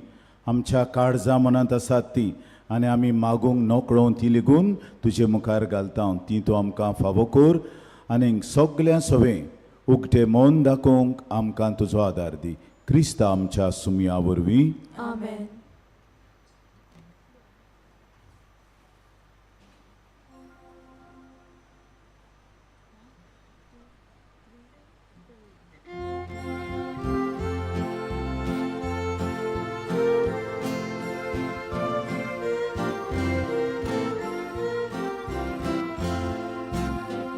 आमच्या काळजा मनांत आसात ती आनी आमी मागूंक नकळो ती लेगून तुजे मुखार घालता ती तूं आमकां फावो कर आनी सगळ्यां सवें उगटें मन दाखोवंक आमकां तुजो आदार दी. क्रिस्ता आमच्या सुमया वरवीं. आमेन.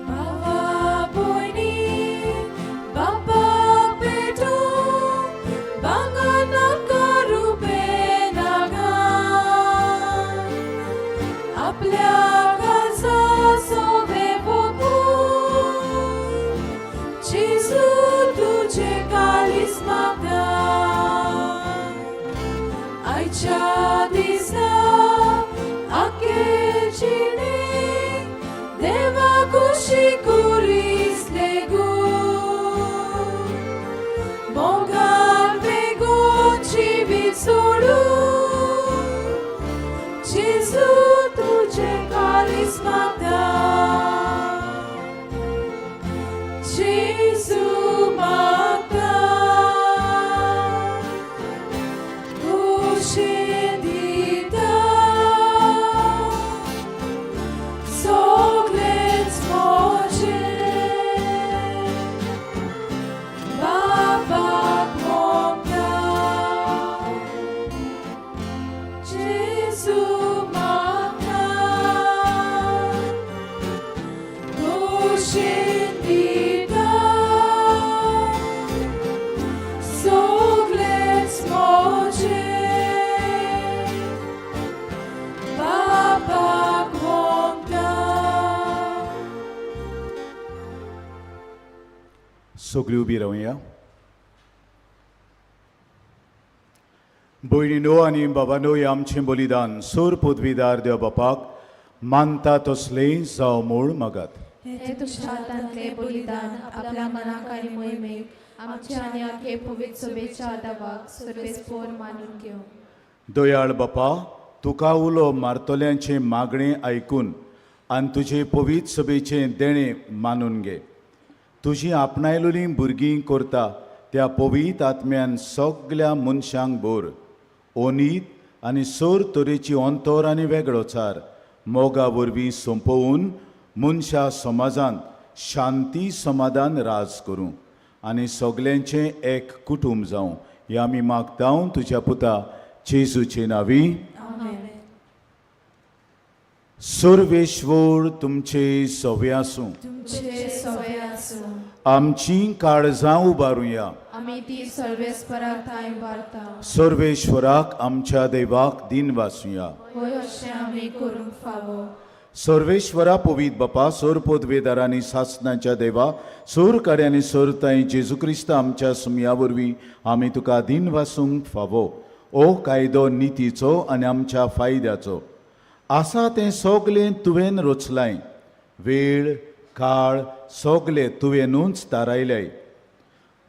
बाबा भयणी बापाक भेटूंक बांगनाका रुपे नागा आपल्या काळजा सोवे भोगून जेजू तुजे काळीज मागता. आयच्या दिसा आखे जिणें देवा कुशी कुरीस लेगून मोगान वेगून जिवीत सोडून जेजू तुजें काळीज मागता. जेजू मागता खुशी दिता सगळेंच म्हजें बापाक मोगता. जेजू मागता खुशी दिता सगळेंच म्हजें बापाक मोगता. सगळीं उबी रावया. भयणीनो आनी बाबानो, हें आमचें बलिदान सोर पदवीदार देव बापाक मानता तसलें जावं म्हूण मागात. हें तुज्या हातांतलें बलिदान आपल्या मनाक आनी मोहिमेक आमच्या आनी आखे पवित्र सभेच्या आदावाक सर्वेस्पोर मानून घेवं. दयाळ बापा, तुका उलो मारतल्यांचें मागणें आयकून आनी तुजे पवित्र सभेचें देणें मानून घे. तुजी आपणायलोलीं भुरगीं करता त्या पवित्र आत्म्यान सगल्या मनशांक भर ओनीत आनी सोर तरेची अंतर आनी वेगळोचार मोगा वरवीं सोंपोवन मनशा समाजांत शांती समाधान राज करूं आनी सगल्यांचें एक कुटूंब जावं. हें आमी मागता तुज्या पुता जेजूचे नांवी. आमेन. सर्वेश्वर तुमचे सवे आसूं. तुमचे सवे आसूं. आमची काळजां उबारुया. आमी ती सर्वेस्पराक थांय उबारता. सर्वेश्वराक आमच्या देवाक दिन वासुया. होय, अशें आमी करूंक फावो. सर्वेश्वरा पवीत बापा, सोर पदवेदारांनी सासनाच्या देवा, सोर कार्यांनी सोरताय जेजू क्रिस्त आमच्या सुमया वरवीं आमी तुका दिन वासूंक फावो. ओ कायदो नितीचो आनी आमच्या फायद्याचो आसा तें सगलें तुवें रचलाय. वेळ काळ सगले तुवेंनूच थारायल्याय,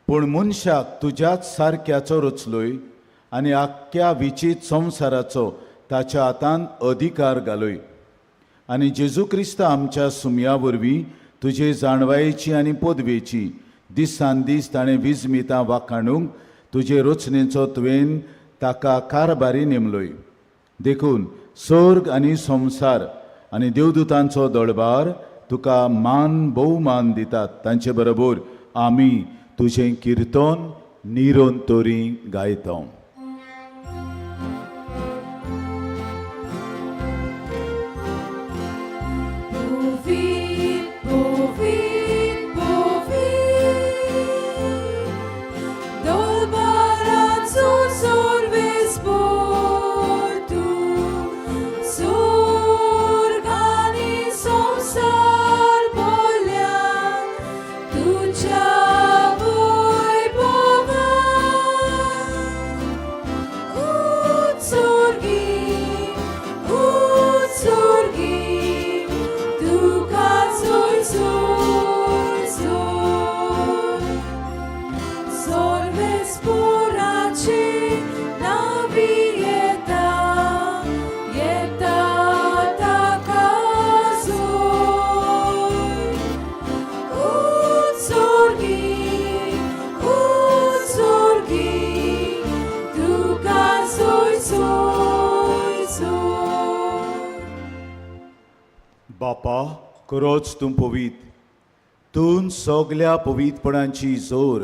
पूण मनशाक तुज्याच सारक्याचो रचलोय आनी आख्ख्या विचीत संवसाराचो ताच्या हातान अधिकार घालोय. आनी जेजू क्रिस्त आमच्या सुमया वरवीं तुजे जाणवायेची आनी पदवेची दिसान दीस ताणें विजमितां वाखाणूंक तुजे रचनेचो तुवें ताका कारभारी नेमलोय. देखून सर्ग आनी संवसार आनी देवदूतांचो दळबार तुका मान भोवमान दितात. तांचे बरोबर आमी तुजें किर्तन निरंतरी गायता. पवित्र, पवित्र, पवित्र, दरबाराचो सर्वेस्पोर तूं, स्वर्ग आनी संवसार भरल्या तुज्या वैभवान. बापा, खरोच तूं पवीत, तूं सगल्या पवीतपणाची जोर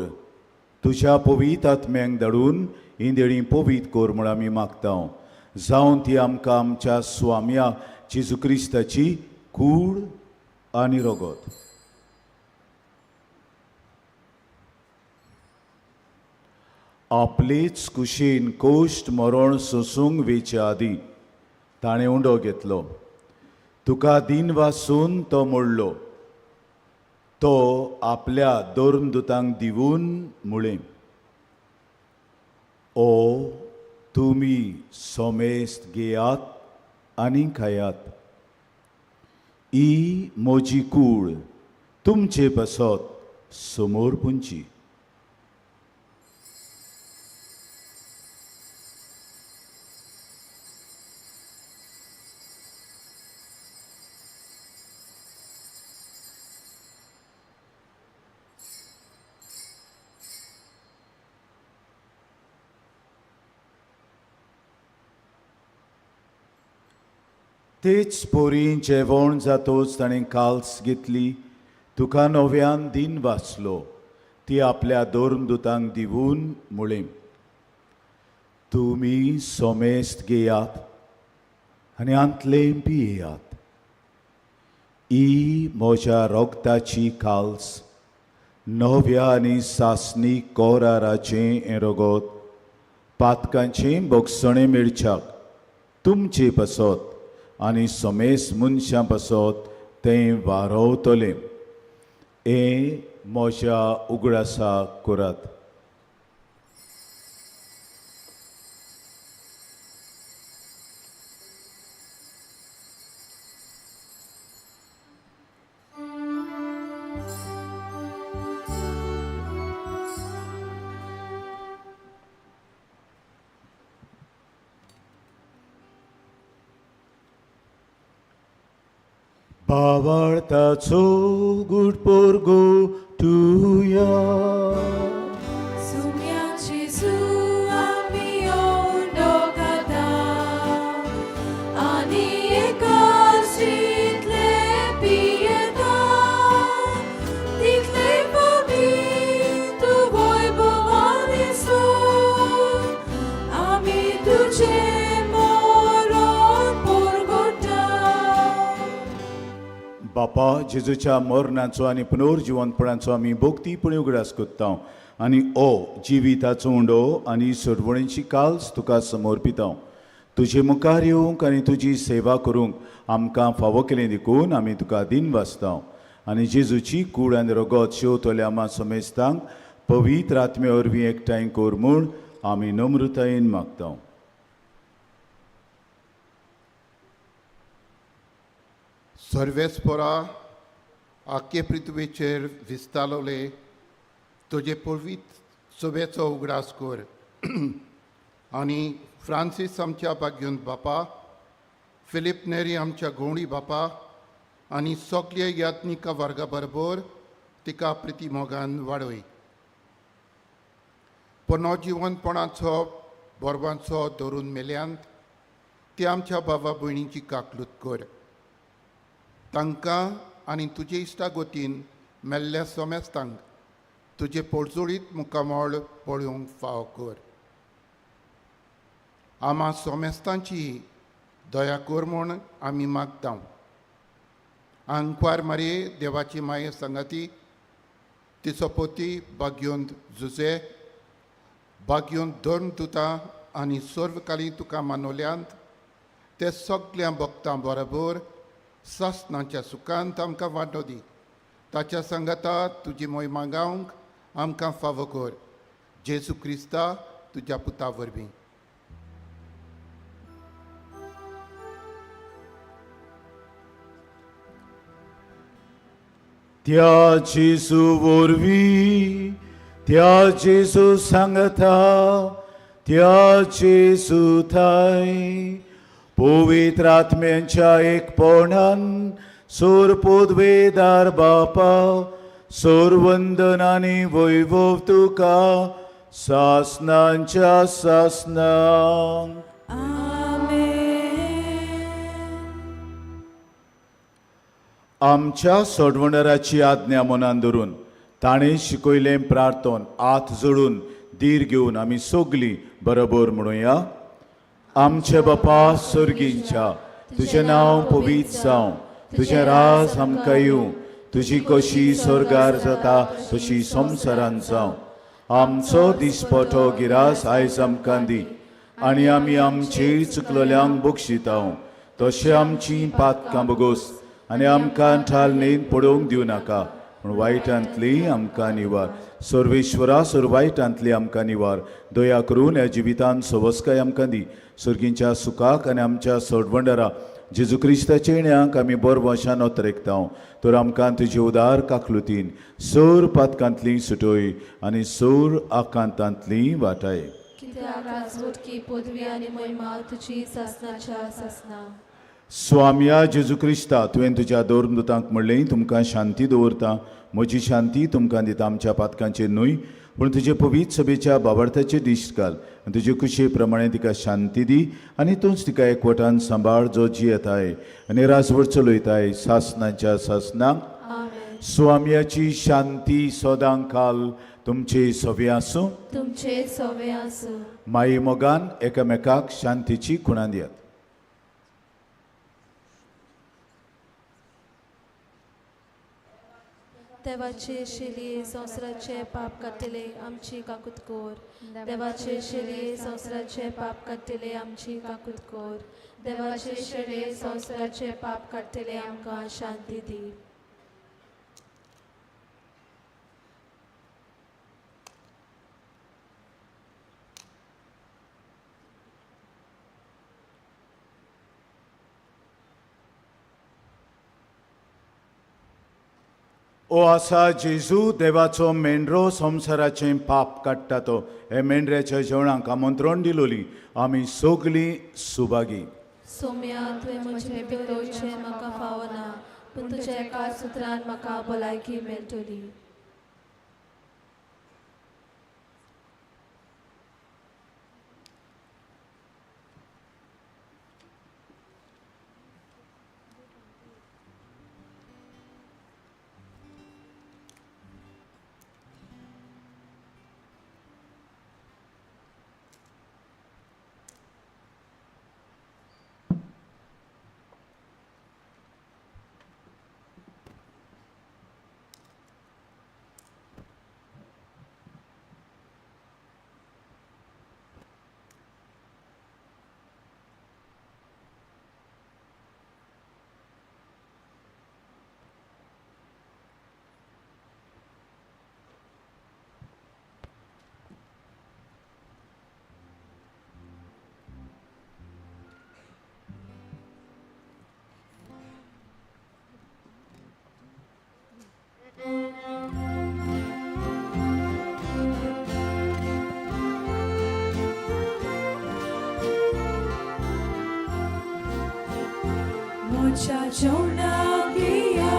तुज्या पवीत आत्म्यांक धाडून ही देणीं पवीत कर म्हूण आमी मागता, जावन ती आमकां आमच्या स्वाम्या जेजू क्रिस्ताची कूड आनी रगत. आपलेच कुशीन कोश्ट मरण सोसूंक वेचे आदीं ताणें उंडो घेतलो, तुका दिन वासून तो मोडलो, तो आपल्या धर्मदुतांक दिवन मुळें, ओ तुमी सोमेस्त घेयात आनी खायात, ही म्हजी कूड तुमचे पासत समोर पुंची. तेच पोरी जेवण जातोच ताणें काल्स घेतली, तुका नव्यान दिन वाचलो, ती आपल्या धर्मदुतांक दिवन मुळें, तुमी सोमेस्त घेयात आनी आंतलें पियेयात, ही म्हज्या रोगताची काल्स, नव्या आनी सासणी कोराराचें हें रगत पातकांचें भोगसणें मेळच्याक तुमचे पासत आनी समेस मनशां पासत तें वारवतलें. हें म्हज्या उगडासा करात. भावार्थाचो गुड पोरगो तुया. सुम्या जेजू आमी उंडो खाता आनी एकाशींतले पियेता, तितले पापी तूं वैभवान सोड, आमी तुजें मरण परगटा. बापा, जेजूच्या मरणाचो आनी पुनर्जिवनपणाचो आमी भोक्तीपणी उगडास करता आनी ओ जिविताचो उंडो आनी सोडवणेची काल्स तुका समर्पिता. तुजे मुखार येवंक आनी तुजी सेवा करूंक आमकां फावो केलें देखून आमी तुका दिन वाचता आनी जेजूची कूड आनी रगत शेवतल्या आमा समेस्तांक पवित्र आत्मे वरवीं एकठांय कर म्हूण आमी नम्रतायेन मागता. सर्वेस्पोरा, आख्खे पृथ्वीचेर विस्तारले तुजे पवित्र सभेचो उगडास कर आनी फ्रांसीस आमच्या भाग्योन बापा, फिलीप नेरी आमच्या गोवणी बापा आनी सगळे यात्निका वर्गा बरोबर तिका प्रिती मोगान वाडय. पुनर्जिवनपणाचो बोरवांचो धरून मेल्यांत ते आमच्या बाबा भयणीची काकलूत कर. तांकां आनी तुजे इश्टागतीन मेल्ल्या सोमेस्तांक तुजे पोळजोळीत मुखामळ पळोवंक फावो कर. आमा सोमेस्तांची दया कर म्हूण आमी मागता. आंकवार मारये देवाची माये सांगाती, तिचो पोती भाग्योंत जुजे, भाग्योंत धर्म तुता आनी सर्वकाली तुका मानवल्यांत ते सगळ्या भक्तां बरोबर सासनाच्या सुखांत आमकां वांटो दी. ताच्या सांगाता तुजी मोहिमा गावंक आमकां फावो कर, जेजू क्रिस्ता तुज्या पुता वरवीं. त्या जेजू वरवीं, त्या जेजू सांगता, त्या जेजू थाय पवित्र आत्म्यांच्या एकपणान सोर पदवेदार बापा, सोर वंदन आनी वैभव तुका सासनांच्या सासनांक. आमेन. आमच्या सोडवणाराची आज्ञा मनान धरून ताणें शिकयलें प्रार्थन हात जोडून धीर घेवन आमी सगलीं बरोबर म्हणुया. आमचे बापा सर्गींच्या, तुजें नांव पवित्र जावं, तुजें राज आमकां येवं, तुजी कशी स्वर्गार जाता तशी संवसारांत जावं. आमचो दिसपटो गिरास आयज आमकां दी आनी आमी आमचे चुकलेल्यांक बक्षितांव तशें आमची पातकां बगोस आनी आमकां ठालनेन पडोवंक दिवं नाका, पूण वायटांतली आमकां निवार. सर्वेश्वरा, सर वायटांतली आमकां निवार. दया करून ह्या जिवितान सवस्काय आमकां दी. सर्गींच्या सुखाक आनी आमच्या सोडवंडरा जेजू क्रिस्ताच्या येण्याक आमी बरवशान अतरेकता. तर आमकां तुजी उदार काकलुतीन सोर पातकांतली सुटय आनी सोर आकांतांतली वाटाय. कित्याक राजवटकी, पदवी आनी महिमा तुजी सासनाच्या सासना. स्वामया जेजू क्रिस्ता, तुवें तुज्या धर्मदूतांक म्हणलें, तुमकां शांती दवरता, म्हजी शांती तुमकां दिता. आमच्या पातकांचेर न्हय पूण तुजे पवित्र सभेच्या बाबार्थाचेर दिश्ट घाल आनी तुजे कुशे प्रमाणे तिका शांती दी आनी तूंच तिका एकवटान सांबाळ, जो जियेताय आनी राजवट चलयताय सासनाच्या सासनाक. आमेन. स्वामयाची शांती सदां काल तुमचे सवे आसूं. तुमचे सवे आसूं. माई मोगान एकामेकाक शांतीची खुणां दियात. देवाचे शेलये संवसाराचे पाप काडटले, आमची काकूत कोर. देवाचे शेलये संवसाराचे पाप काडटले, आमची काकूत कोर. देवाचे शेलये संवसाराचे पाप काडटले, आमकां शांती दी. ओ आसा जेजू देवाचो मेंढरो, संवसाराचें पाप काडटा तो. हे मेंढऱ्याच्या जेवणाक आमंत्रण दिलोली आमी सगलीं सुभागी. सोम्या, तुवें म्हजे भितर येवचें म्हाका फावना, पूण तुज्या एका सुत्रान म्हाका भलायकी मेळटली. म्हज्या जेवणाक येया,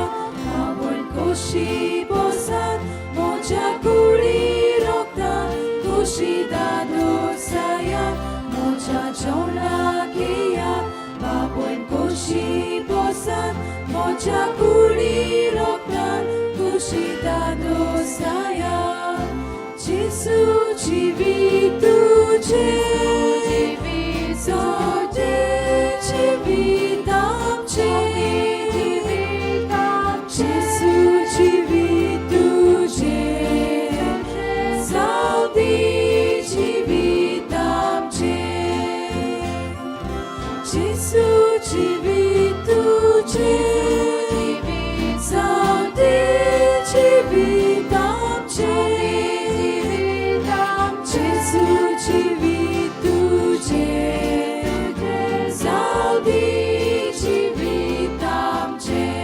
आवड खोशी बसात. म्हज्या कुडी रोगता खोशी दादोसाया. म्हज्या जेवणाक येया, बाबून खोशी बसात. म्हज्या कुडी रोगता खोशी दादोसाया. जेजू जिवीत तुजें, तुजें जिवीत आमचें. जेजू जिवीत तुजें, जावं दी जिवीत आमचें. जेजू जिवीत तुजें, जावं दी जिवीत आमचें. जेजू जिवीत तुजें, जावं दी जिवीत आमचें.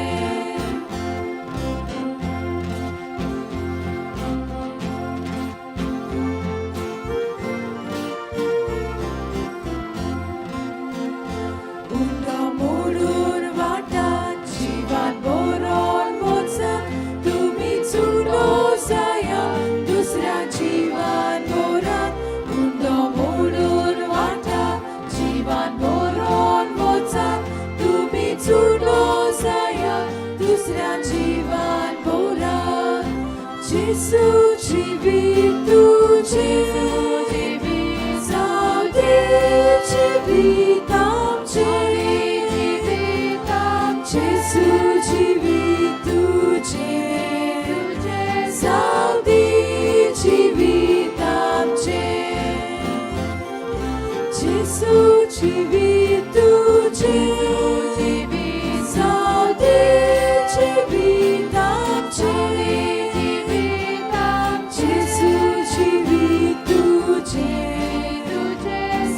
उंडो मोडून जेजू जिवीत तुजें जावं दी जिवीत आमचें जेजू जिवीत तुजें जावं दी जिवीत आमचें जेजू जिवीत तुजें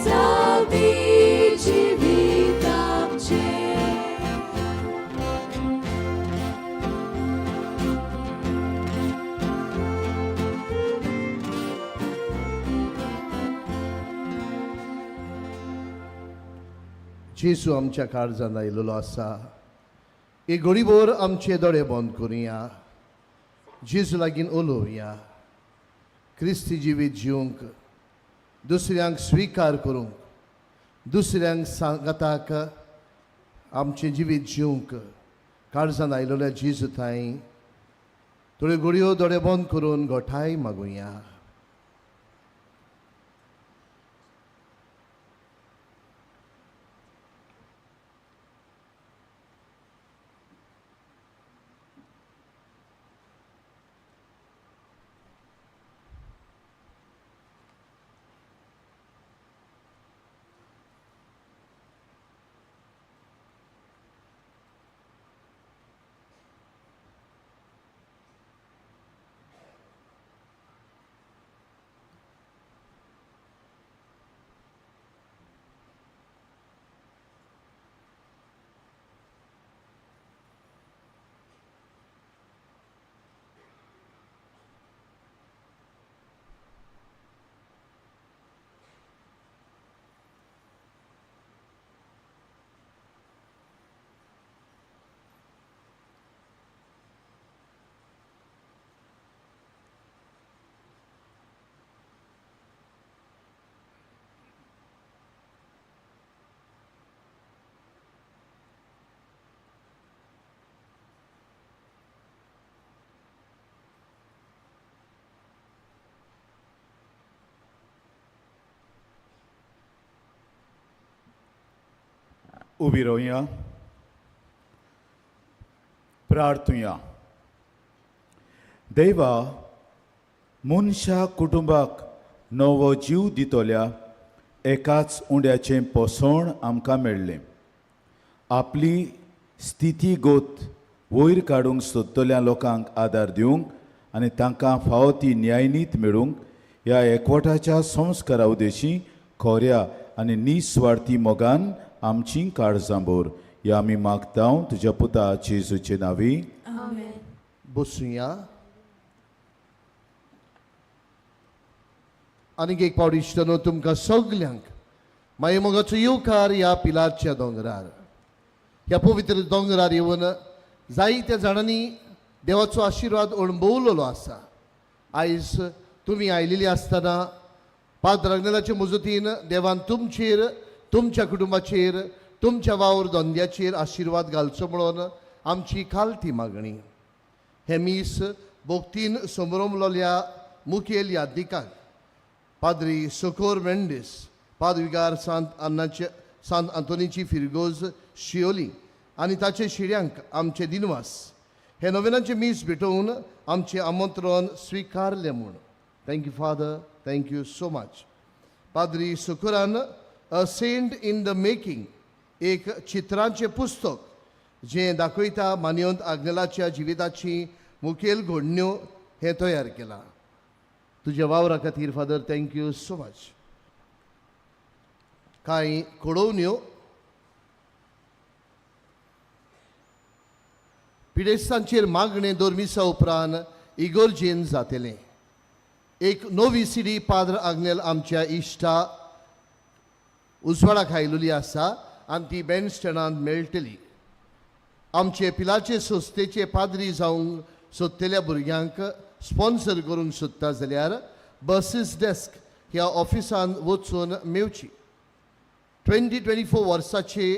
जावं दी जिवीत आमचें. जेजू आमच्या काळजान आयलेलो आसा. एक घडीभर आमचे दोळे बंद करुया, जेजू लागीं उलोवया. क्रिस्ती जिवीत जिवंक, दुसऱ्यांक स्विकार करूंक, दुसऱ्यांक सांगाताक आमचें जिवीत जिवंक काळजान आयलेल्या जेजू थांय थोड्यो घडयो दोळे बंद करून गोठाय मागुया. उबी रावया, प्रार्थुया. देवा, मनशा कुटुंबाक नवो जीव दितल्या एकाच उंड्याचें पोसवण आमकां मेळ्ळें. आपली स्थिती गोत वयर काडूंक सोदतल्या लोकांक आदार दिवंक आनी तांकां फावो ती न्यायनीत मेळूंक ह्या एकवटाच्या संस्कारा उद्देशी खोऱ्या आनी निस्वार्थी मोगान आमची काळजां भर. ह्या आमी मागता तुज्या पुता जेजूचे नांवी. आमेन. बसुया. आनीक एक पावट इश्टानो, तुमकां सगल्यांक मागीर मोगाचो येवकार ह्या पिलारच्या दोंगरार. ह्या पवित्र दोंगरार येवन जायत्या जाणांनी देवाचो आशिर्वाद अणभवलेलो आसा. आयज तुमी आयलेली आसतना पाद्र आग्नेलाचे मजतीन देवान तुमचेर, तुमच्या कुटुंबाचेर, तुमच्या वावर धंद्याचेर आशिर्वाद घालचो म्हणून आमची खालती मागणी. हें मीस भोक्तीन समरमलोल्या मुखेल यादनिकांक पाद्री सोकोर मेंडीस, पादविगार सांत अन्नाचे सांत आंतोनीची फिरगोज शियोली आनी ताचे शिड्यांक आमचे दिनवास. हे नोवेनाचें मीस भेटोवन आमचें आमंत्रण स्विकारलें म्हूण. Thank you father, thank you so much. पाद्री सुकुरान a saint in the making एक चित्रांचें पुस्तक जें दाखयता मानयंत आग्नेलाच्या जिविताची मुखेल घडण्यो हें तयार केलां. तुज्या वावरा खातीर father thank you so much. कांय कळोवण्यो. पिडेस्तांचेर मागणें दोर मिसा उपरांत इगोर्जेन जातलें. एक नवी सिडी पाद्र आग्नेल आमच्या इश्टा उजवाडाक आयलेली आसा आनी ती बँडस्टँडांत मेळटली. आमचे पिलाचे संस्थेचे पाद्री जावंक सोदतल्या भुरग्यांक स्पॉन्सर करूंक सोदता जाल्यार बसीस डेस्क ह्या ऑफिसांत वचून मेवची. 2024 वर्साची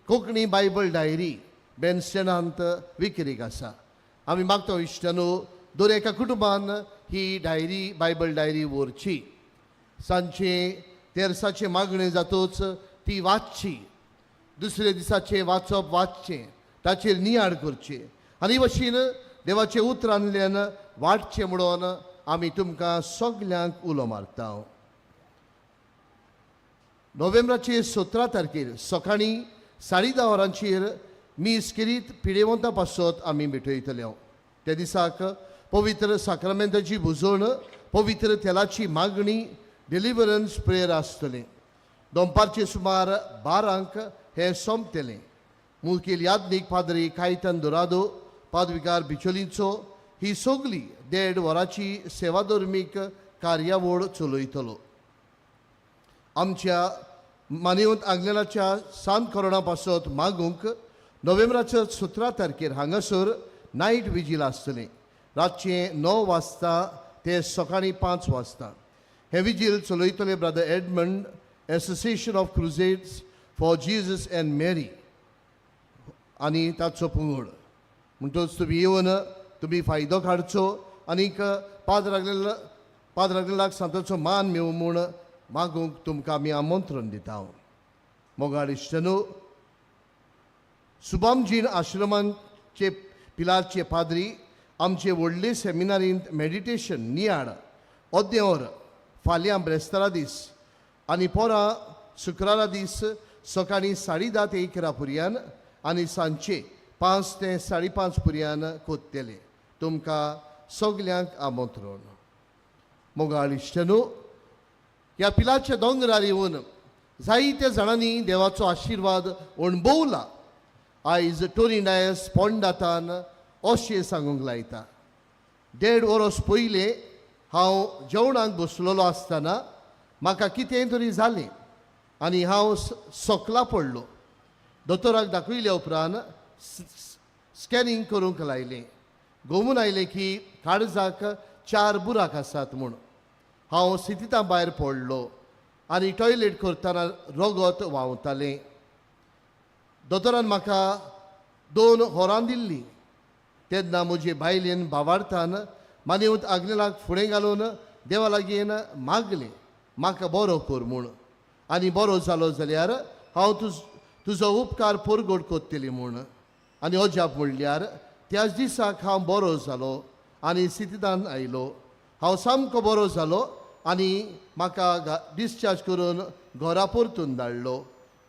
कोंकणी बायबल डायरी बँडस्टँडांत विक्रीक आसा. आमी मागता इश्टानो, दर एका कुटुंबान ही डायरी, बायबल डायरी व्हरची. सांजचे तेरसाचें मागणें जातूच ती वाचची, दुसरे दिसाचें वाचप वाचचें. ताचेर नियाळ करची आनी भशेन देवाचे उतरांतल्यान वाडचें म्हणून आमी तुमकां सगल्यांक उलो मारता. नोव्हेंबराचे 17 तारखेर सकाळीं 10:30 वरांचेर मीस केरीत पिडेवंता पासत आमी भेटयतले. त्या दिसाक पवित्र साक्रामेंताची भुजवण, पवित्र तेलाची मागणी, डिलिवरन्स प्रेयर आसतलें. दनपारचे सुमार 12 हें सोंपतलें. मुखेल यादनीक पाद्री कायतन दोरादो, पादविकार बिचोलींचो ही सगली 1.5 वरांची सेवाधर्मीक कार्यावळ चलयतलो. आमच्या मानेवंत आग्नेलाच्या सांत कोरोना पासत मागूंक नोव्हेंबराच्या 17 तारखेर हांगासर नायट विजील आसतलें. रातचें 9 वाजता ते सकाळीं 5 वाजता हें vigil चलयतले brother Edmund, association of crusades for Jesus and Mary आनी ताचो पंगड. म्हणटच तुमी येवन तुमी फायदो काडचो आनीक पाद्र आग्नेलाक सांताचो मान मेळूं म्हूण मागूंक तुमकां आमी आमंत्रण दिता. मोगाळ इश्टनो, सुबामजीण आश्रमांचे पिलारचे पाद्री आमचे व्हडले सेमिनारींत मेडिटेशन नियाळ अद्दें फाल्यां ब्रेस्तारा दीस आनी पोरां शुक्रारा दीस सकाळीं 10:30 ते 11 पुरयान आनी सांजचे 5 ते 5:30 पुरयान कोत्तले. तुमकां सगल्यांक आमंत्रण. मोगाळ इश्टनो, ह्या पिलाच्या दोंगरार येवन जायत्या जाणांनी देवाचो आशिर्वाद अणभवला. आयज टोनी डायस पोंडातान अशें सांगूंक लायता. 1.5 वरस पयलें हांव जेवणाक बसलेलो आसतना म्हाका कितें तरी जालें आनी हांव सकला पडलो. दोतोराक दाखयल्या उपरांत स्कॅनिंग करूंक लायलें. गोमून आयलें की काळजाक 4 बुराक आसात म्हूण. हांव सितिता भायर पडलो आनी टॉयलेट करतना रगत व्हांवतालें. दोतोरान म्हाका 2 होरां दिल्लीं. तेन्ना म्हजे बायलेन भावार्थान मानेवत आग्नेलाक फुडें घालून देवा लागीं मागलें, म्हाका बरो कर म्हूण आनी बरो जालो जाल्यार हांव तुजो उपकार परगट करतली म्हूण. आनी अजाप म्हणल्यार त्याच दिसाक हांव बरो जालो आनी सितिदान आयलो. हांव सामको बरो जालो आनी म्हाका डिस्चार्ज करून घरा परतून धाडलो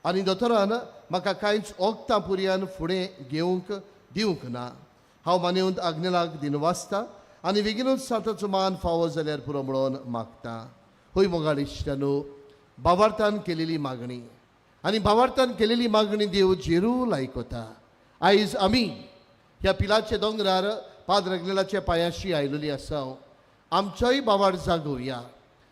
आनी दोतोरान म्हाका कांयच वखदां पुरयान फुडें घेवंक दिवंक ना. हांव मानेवंत आग्नेलाक दिनवासता आनी बेगीनूच सांताचो मान फावो जाल्यार पुरो म्हणून मागता. हय मोगाळ इश्टानो, भावार्थान केलेली मागणी आनी भावार्थान केलेली मागणी देव जेरूल आयकता. आयज आमी ह्या पिलाच्या दोंगरार पाद्र आग्नेलाच्या पांयाशी आयलेली आसा. आमचोय भावार्थ जागोवया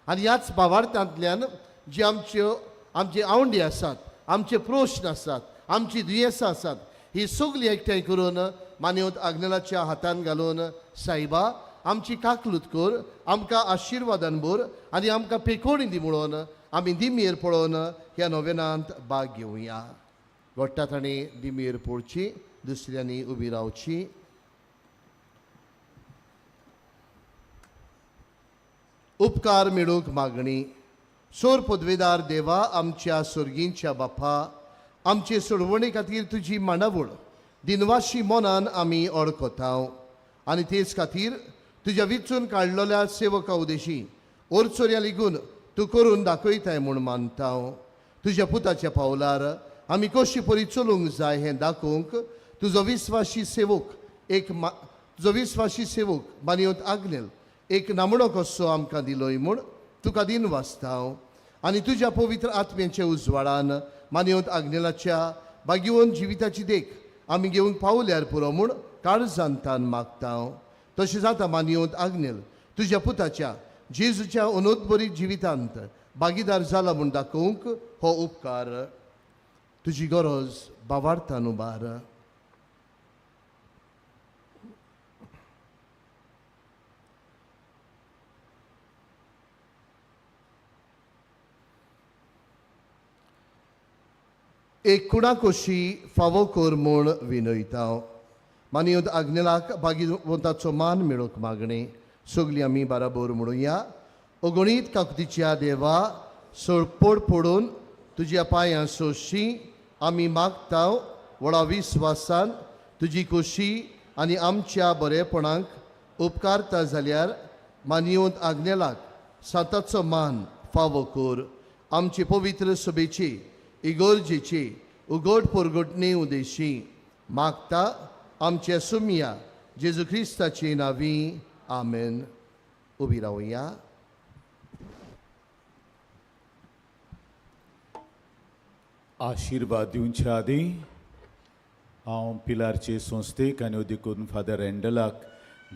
आनी ह्याच भावार्थांतल्यान जी आमचे आवंडे आसात, आमचे प्रश्न आसात, आमची दुयेंसां आसात, ही सगळीं एकठांय करून मानेवंत आग्नेलाच्या हातान घालून सायबा आमची काकलूत कर, आमकां आशिर्वादान भर आनी आमकां पेकोणी दी म्हणून आमी दिमेर पळोवन ह्या नोवेनांत भाग घेवया. घडटा ताणें दिमेर पळोवची, दुसऱ्यांनी उबी रावची. उपकार मेळूंक मागणी. सोर पदवेदार देवा, आमच्या सोर्गींच्या बापा, आमचे सोडवणे खातीर तुजी मांडावळ दिनवाशी मनान आमी अडकता आनी तेच खातीर तुज्या विचून काडलेल्या सेवका उदेशी ओरचोऱ्या लिगून तूं करून दाखयताय म्हूण मानता. तुज्या पुताच्या पावलार आमी कशी परी चलूंक जाय हें दाखोवंक तुजो विस्वाशी सेवक तुजो विस्वाशी सेवक मानयत आग्नेल एक नामणो कसो आमकां दिलोय म्हूण तुका दिन वाचता. आनी तुज्या पवित्र आत्म्याच्या उजवाडान मानयत आग्नेलाच्या बागेवन जिविताची देख आमी घेवंक पावल्यार पुरो म्हूण काळजान तान मागता. तशें जाता मानयत आग्नेल तुज्या पुताच्या जेजूच्या अनोदबरी जिवितांत भागीदार जाला म्हूण दाखोवंक हो उपकार तुजी गरज बावार्थान उबार. एक कुणाकोशी फावो कर म्हूण विनयता. मानयत आग्नेलाक भागीवंताचो मान मेळोवंक मागणें सगळीं आमी बाराबोर म्हणुया. अगणीत काकुतीच्या देवा, सोडपोड पडून तुज्या पांयां सोशी आमी मागता व्हडा विस्वासान तुजी खोशी आनी आमच्या बरेपणाक उपकारता जाल्यार मानयेवंत आग्नेलाक सांताचो मान फावो कर. आमचे पवित्र सभेची इगोर्जेची उगड पोरगटणे उदेशी मागता आमच्या सुमया जेजू क्रिस्ताची नावी. आमेन. उबी रावया. आशिर्वाद दिवच्या आदीं हांव पिलारचे संस्थेक आनी देखून फादर रँडलाक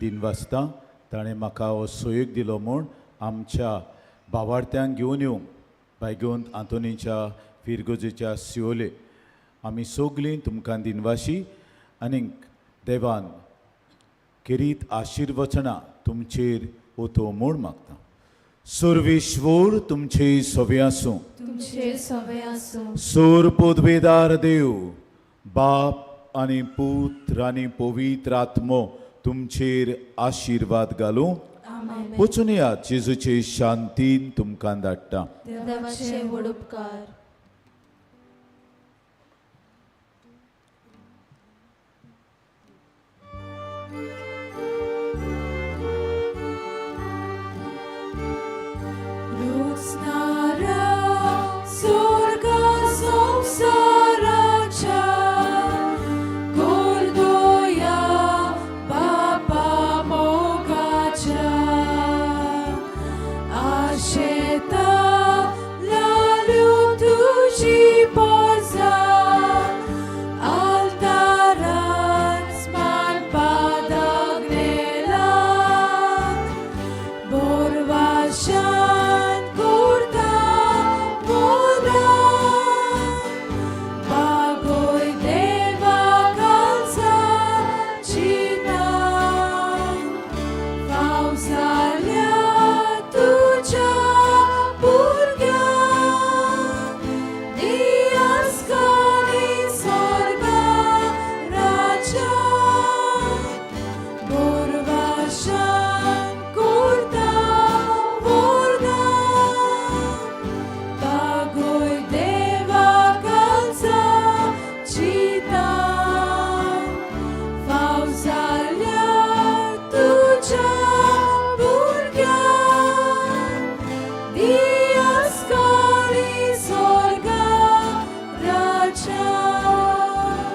दिन वाचता. ताणें म्हाका हो सहयोग दिलो म्हूण आमच्या भावार्थ्यांक घेवन येवंक बायगोन आंतोनीच्या फिरगोजेच्या सियोले आमी सगलीं तुमकां दिनवाशी आनीक देवान खेरीत आशिर्वचनां तुमचेर ओतो म्हूण मागता. सर्वेश्वर तुमचे सवे आसूं. तुमचे सवे आसूं. सोर पदवेदार देव बाप आनी पूत आनी पवित्र आत्मो तुमचेर आशिर्वाद घालूं. आमेन. वचून येयात, जेजूचे शांतीन तुमकां धाडटा. देवाचे व्हड उपकार.